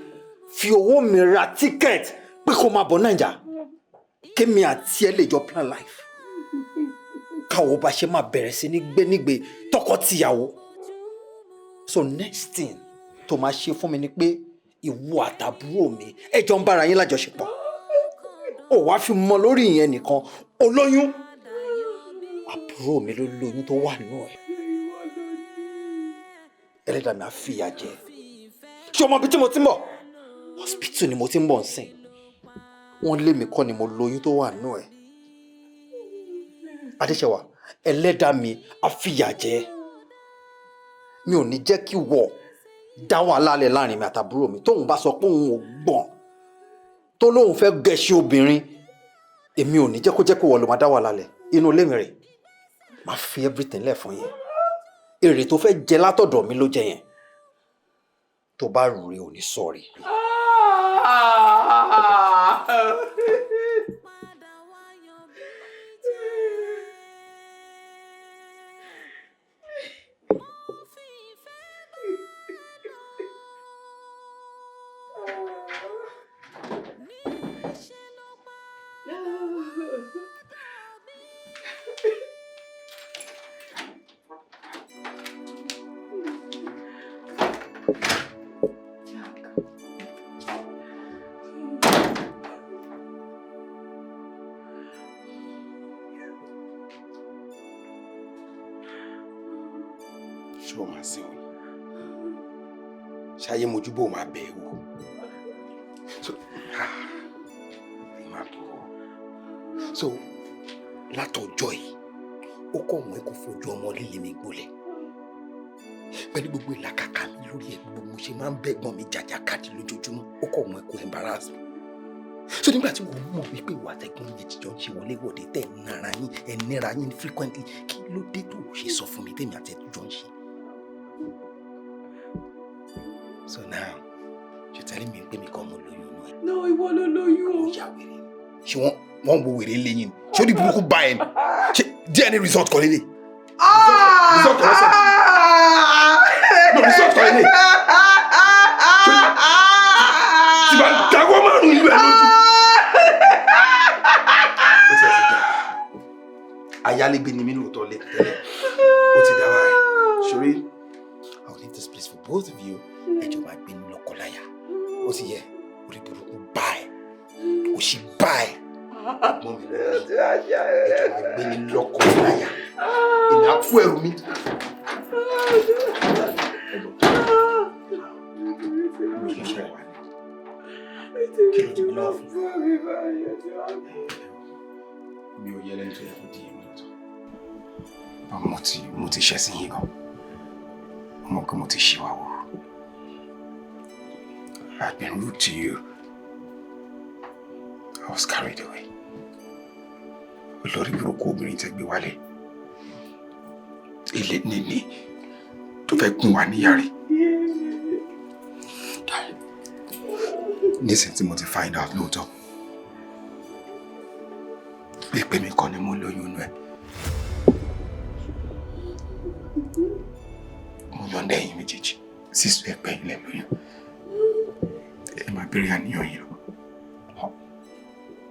fi owó mi ra ticket pé kó máa bọ̀ Naija. Kémi àti ẹ lè jọ plan life. Káwo bá ṣe máa bẹ̀rẹ̀ sí ní gbé nígbé tọkọ-tìyàwó. So next thing tó máa ṣe fún mi ni pé ìwọ àtàbúrò mi ẹ jọ ń bára yín lájọṣepọ̀. Ó wá fi mọ lórí ìyẹn nìkan, olóyún. Àbúrò mi ló lóyún tó wà nínú ẹ̀. Ẹlẹ́dàá mi á fìyà jẹ. Ṣé o mọ ibi tí mo ti ń bọ̀? Hospital ni mo ti ń bọ̀ nsìn. Wọ́n lé mi kọ́ ni mo lóyún tó wà nínú ẹ̀. Adéṣẹwà, ẹlẹ́dàá mi á fìyà jẹ. Mi ò ní jẹ́ kí wọ̀ dá wàhálà lẹ̀ láàrin mi àtàbúrò mi. Tóun bá sọ pé òun ò gbọ́n, tó lóun fẹ́ gẹṣin obìnrin, èmi ò ní jẹ́ kó jẹ́ kó wọ̀ ló máa dá wàhálà lẹ̀. Inú ilé mi rè, máa fi everything lẹ̀ fún yín. Èrè tó fẹ́ jẹ látọ̀dọ̀ mi ló jẹ yẹn. Tó bá rù rí, ò ní sọ̀rí. Ah! Padà wá yọ mí jẹ. Mo fi ìfẹ́ bá ẹ lò. Níṣẹ́ ló padà mí. Jack. Ṣé o máa sìn òun? Ṣayé mojúbò máa bẹ̀ ẹ́ wò. So, ah, ẹ máa bọ̀ ọ́. So, látọjọ́ yìí, ó kọ̀ wọ́n kó fojú ọmọ líle mi gbolẹ̀. Pẹ̀lú gbogbo ìlàkàkà mi lórí ẹ̀, gbogbo mo ṣe máa ń bẹ̀gbọ́n mi jàjàkadì lójoojúmọ́, ó kọ̀ wọ́n kó embarrass mi. So nígbà tí wọ́n mọ̀ wípé ìwà àtẹ̀gbọ́n yẹn ti jọ ń ṣe wọléwọ̀de tẹ̀ ń nara yín, ẹ̀ ń nira yín frequently, kí ló dé tó o ṣe sọ fún mi tèmi àti ẹ̀ jọ ń ṣe? So now, you're telling me pé mi kọ́ mo lóyún inú ẹ̀. No, ìwọ ló lóyún o. Ó yà wèrè ni. Ṣé wọ́n ń wo wèrè lẹ́yìn ni? Ṣé ó ní burúkú bá ẹ ni? Ṣé DNA result kọ́ lélẹ̀? Result kọ́ lọ́sẹ̀. No, result kọ́ ilé. Tí bá dáwọ́ márùn-ún ìlú ẹ̀ lójú. Ó ti ẹ̀ ti dà. Ayálégbé ni mí lóòótọ́ lé tẹ́lẹ̀. Ó ti dà báyìí. Ṣorí, I will leave this place for both of you. Ẹjọ́ máa gbé ní lọ́kọláya. Ó ti yẹ, orí burúkú bá ẹ̀. Òṣì bá ẹ̀. Ẹ̀gbọ́n mi lọ́wọ́. Ẹjọ́ máa gbé ní lọ́kọláya. Èmi á kó ẹrù mi. Kí ló dì mí lọ́wọ́ fún? Mi ò yẹ lẹ́ni tó yẹ kó di èmi lọ́tọ̀. Mo ti ṣẹ̀ sí yín gan. Mo mọ̀ pé mo ti ṣì wá wò. I've been rude to you. I was carried away. Olórí burúkú obìnrin tẹ́ gbé wálé. Ilé níní tó fẹ́ gún wa níyàrí. Nísìnyí tí mo ti find out lóòótọ́ pé mi kọ́ ni mo lóyún inú ẹ̀. Mo yọ̀ǹda ẹ̀yin méjèèjì sísọ ẹ̀pẹ́ ilẹ̀ lóyún. Ẹ máa bẹ̀rẹ̀ àníyàn yìí lọ.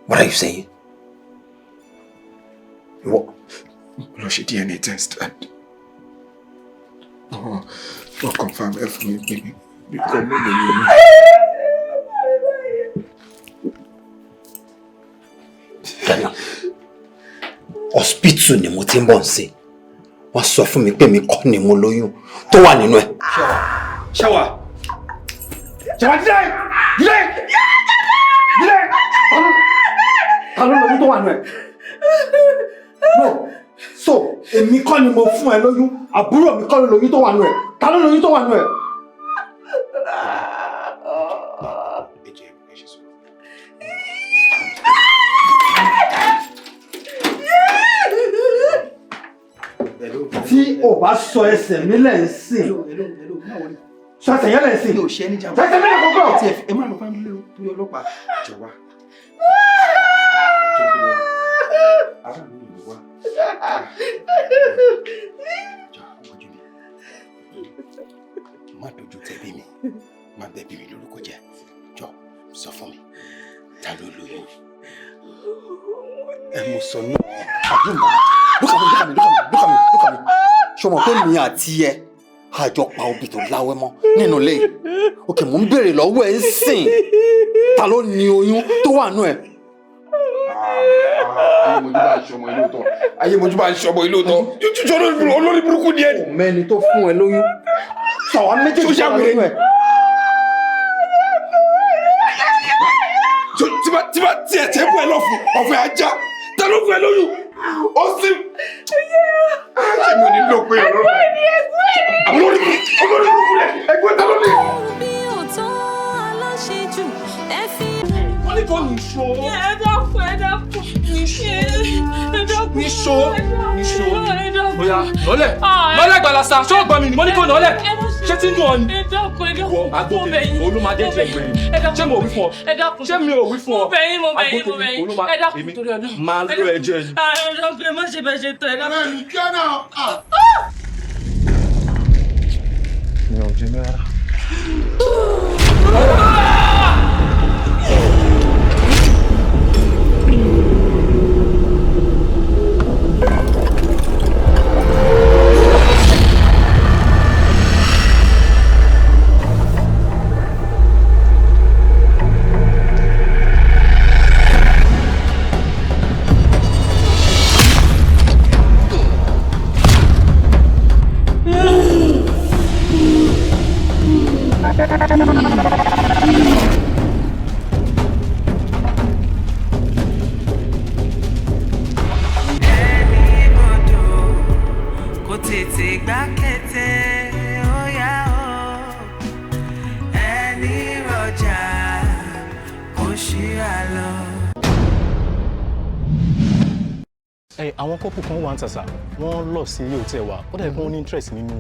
What are you saying? Ìwọ Mo lọ ṣe DNA test and wọ́n confirm ẹ fún mi pé mi kọ́ mo lóyún inú. Daniel, hospital ni mo ti ń bọ̀ ń sìn. Wọ́n sọ fún mi pé mi kọ́ ni mo lóyún tó wà nínú ẹ̀. Ṣáwà! Ṣáwà, dídé! Dídé! Dídé! Ta ló lóyún tó wà nínú ẹ̀? No, so èmi kọ́ ni mo fún ẹ lóyún, àbúrò mi kọ́ ló lóyún tó wà nínú ẹ̀. Ta ló lóyún tó wà nínú ẹ̀? Ẹ jẹ́ ẹ ṣe sùúrù. Tí o bá sọ ẹsẹ̀ mi lẹ̀ ń sìn, sọ ẹsẹ̀ yẹn lẹ̀ ń sìn. Mi ò ṣe é ní jàmbá. Sọ ẹsẹ̀ mi lẹ̀ kọ́kọ́. Ẹ má lọ bá mi lé o torí ọlọ́pàá. Jọ wá. Ará mi ìlú wa. Jọ ojú mi. Má dojú tẹ̀bí mi. Má bẹ̀bí mi lórúkọ jẹ́. Jọ sọ fún mi. Ta ló lóyún? Ẹ mo sọ náà. Àdúrà. Look at me, look at me, look at me, look at me, look at me. Ṣé o mọ̀ pé mi àti ẹ àjọ pa obì tó láwẹ́ mọ́ nínú ilé yìí? Òkè, mò ń béèrè lọ́wọ́ ẹ̀ ń sìn. Ta ló ní oyún tó wà nú ẹ̀? Ayé mojú bá ń ṣọmọ ilé òótọ́. Ayé mojú bá ń ṣọmọ ilé òótọ́. Jújù, olórí burúkú ni ẹ. Kò mẹ́ni tó fún ẹ lóyún. Sọ̀wá méjèèjì Tó tó wà ṣàwèrè lóyún ẹ̀. Tí bá tiẹ̀ tẹ́ bọ́ ẹ lọ́fun ọ̀fẹ́ ajá, ta ló fún ẹ lóyún? Ó sì. Ṣé mi ò ní lò pé ọ̀rọ̀ rẹ̀? Àwọn olórí burúkú rẹ̀, ẹgbẹ́ ta ló ní? Bí òótọ́ aláṣejù ẹ fi. Wọ́n ní kò ní ṣó. Ẹ dákun, ẹ dákun. Níṣó. Ẹ dákun. Níṣó. Níṣó. Ẹ dákun. Bóyá nọ́lẹ̀. Ah, Nọ́lẹ̀ gbàlàsà, ṣé o gbọ́ mi ni? Mo ní kò nọ́lẹ̀. Ẹ má ṣe. Ṣé tí ń dùn ọ ni? Ẹ dákun, ẹ dákun. Ìwọ agbófinró Mo bẹ̀ yín. olúmadé Mo jẹ bẹ̀ yín. gbèrè. Ẹ dákun. Ṣé mo wí fún ọ? Ẹ dákun. Ṣé mi ò wí fún ọ? Mo bẹ̀ yín, mo bẹ̀ yín, mo bẹ̀ yín. Agbófinró Ẹ dákun èmi torí Ọlọ́run. máa lọ ẹjọ́ yìí. Ah, ẹ dákun, ẹ má ṣe bẹ́ẹ̀ ṣe tó, ẹ dákun. Mi ò jẹ mí rárá. Ẹni kò tètè gbá kété ó yá o, ẹni rọjà kò ṣíra lọ. Ẹ àwọn couple kan wà ń tàṣà, wọ́n lọ sí ilé hotel wa, ó dàbí pé wọ́n ní interest nínú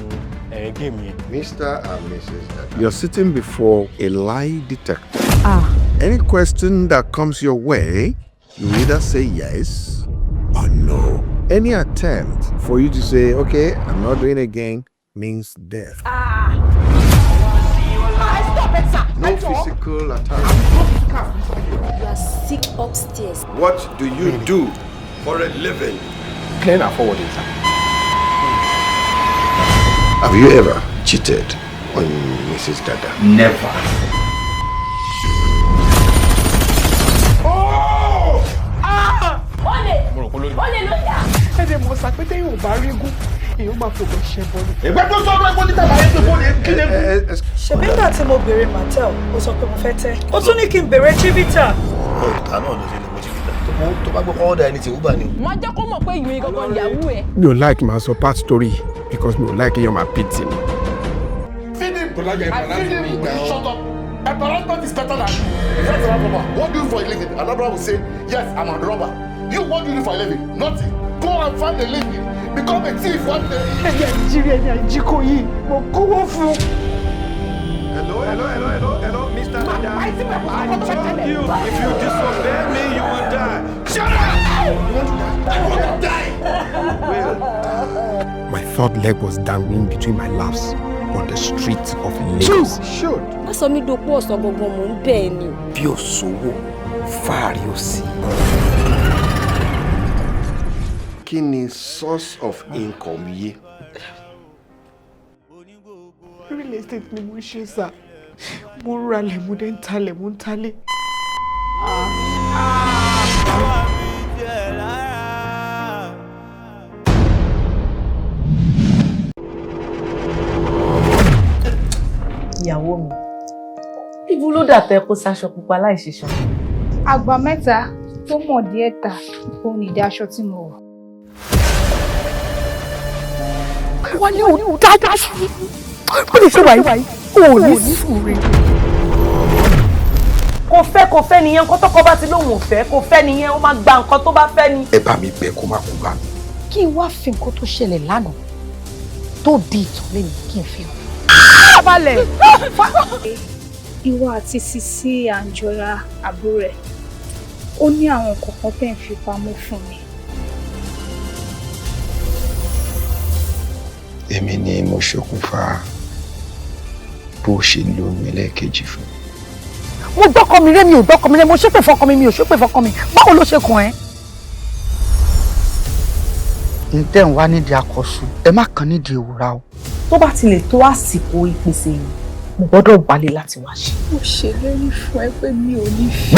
ẹ game yẹn. Mr. and Mrs. Dada. You're sitting before a lie detector. Any question that comes your way, you either say yes or no. Any attempt for you to say, "Okay, I'm not doing it again," means death. Physical attack. You are sick upstairs. What do you do for a living? Clean and forwarding, sir. Have you ever cheated on Mrs. Dada? Never. Olè ló jà. Ẹ̀dẹ̀ mọ̀ sàpété yóò bá rí gún, èèyàn máa fògbọ́ ṣẹ bọ́ọ̀lù. Ìgbà tó sọ̀rọ̀ ẹ̀gbọ́n níta bàyẹ̀ tó fóònù kí ni. Ṣebí nígbà tí mo béèrè Mattel, ó sọ pé mo fẹ́ tẹ́. Ó tún ní kí n béèrè Chivita. Ọ̀tá náà ló ṣe lè mọ Chivita tó bá gbọ́ kọ́ ọ̀dà ẹni tí Uber ni. Wọ́n jẹ́ kó mọ̀ pé ìwé gangan ìyàwó ẹ̀. Mi ò like máa sọ part story because mi ò like èèyàn máa pity mi. Feed him. I feed him. Will you shut up? Embarrassment is better than that's a robber. What do you do for a living? An robber will say, yes, I'm a robber. You, what do you do for a living? Nothing. Go and find a living. Become a thief one day. Ẹni àìjírí ẹni àìjíkò yìí, mo kówó fún. Hello, hello, hello, hello, hello, Mr. Dada. I told you, if you disobey me, you will die. Shut up! You want to die? I want to die! Will. My third leg was dangling between my laps on the streets of Lagos. Shoot! Má sọ mí dopó ọ̀sán gangan, mò ń bẹ̀ ẹ́ ni. Bí o sówó, fáàrí ò sí. Kí ni source of income yìí? Real estate ni mo ń ṣe sà. Mo ń ralẹ̀, mo dẹ̀ ń talẹ̀, mo ń talẹ̀. Ìyàwó mi, ibo ló dà tẹ kó sáṣọ pupa láì ṣiṣan? Àgbà mẹ́ta tó mọ̀ díẹ̀ tà, òun ìdí aṣọ tí mo wọ̀. Wálé ò dáadáa sí. Bó lè ṣe wáyé, ò ní sùúrù. Kò fẹ́, kò fẹ́ nìyẹn, nǹkan tọ́kọ bá ti lóun ò fẹ́, kò fẹ́ nìyẹn, ó máa gba nǹkan tó bá fẹ́ ni. Ẹ bá mi bẹ̀ kó má kó bá mi. Kí n wá fi nǹkan tó ṣẹlẹ̀ lánàá tó di ìtàn lẹ́nu kí n fi hàn. Balẹ̀. Ìwọ àti Sisi Anjola àbúrò ẹ̀, ó ní àwọn kọ̀ọ̀kan tẹ̀ ń fi pamọ́ fún mi. Èmi ni mo ṣokùnfà bó ṣe lóyún ẹlẹ́ẹ̀kejì fún mi. Mo gbọ́kọ mi rẹ́, mi ò gbọ́kọ mi rẹ́, mo ṣépè fọkọ mi, mi ò ṣépè fọkọ mi, báwo ló ṣe kàn ẹ́? N tẹ́ ń wá nídìí akọ̀ṣù, ẹ má kàn nídìí ìwúra o. Tó bá ti lè tó àsìkò ìpèsè yìí, mo gbọ́dọ̀ wálé láti wá ṣe. Mo ṣèlérí fún ẹ pé mi ò ní fi.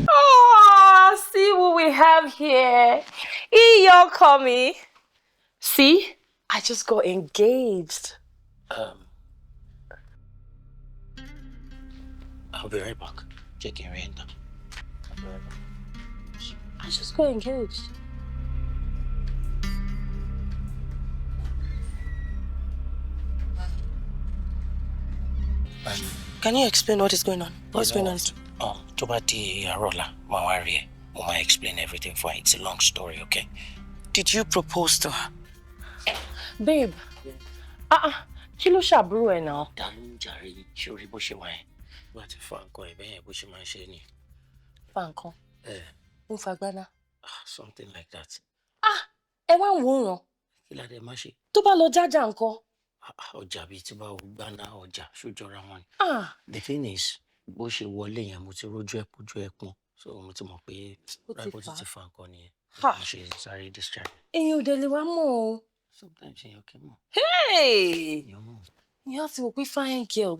Oh, see what we have here. Iyo Komi. See, I just got engaged. I'll be right back. Checking rent. I'll be right back. I just got engaged. Can you explain what is going on? What's going on? Tó bá di àárọ̀ ọ̀la, màá wá rí ẹ. Mo máa explain everything for her. It's a long story, okay? Did you propose to her? Babe, kí ló ṣàbúrò ẹ̀ náà? Ta ló ń jàre ṣé orí bó ṣe wà yẹn? Bó ti fa nǹkan ẹ̀ bẹ́ẹ̀ bó ṣe máa ń ṣe ni. Fa nǹkan? Ó ń fa gbaná. Something like that. Ẹ wá ń wòran. Kí la dé má ṣe? Tó bá lọ jájà nǹkan. Ọjà bíi tí bá gbaná ọjà ṣójọra wọn ni. The thing is, bó ṣe wọlé yẹn mo ti rójú ẹ pójú ẹ pọn. So mo ti mọ̀ pé ráìpọ̀ ti fa nǹkan nìyẹn. Mo ṣe sáré discharge. Èèyàn ò dẹ̀ lè wá mọ̀ o. Sometimes èèyàn kì í mọ̀. Hey! Èèyàn mọ̀. You have to be fine girl.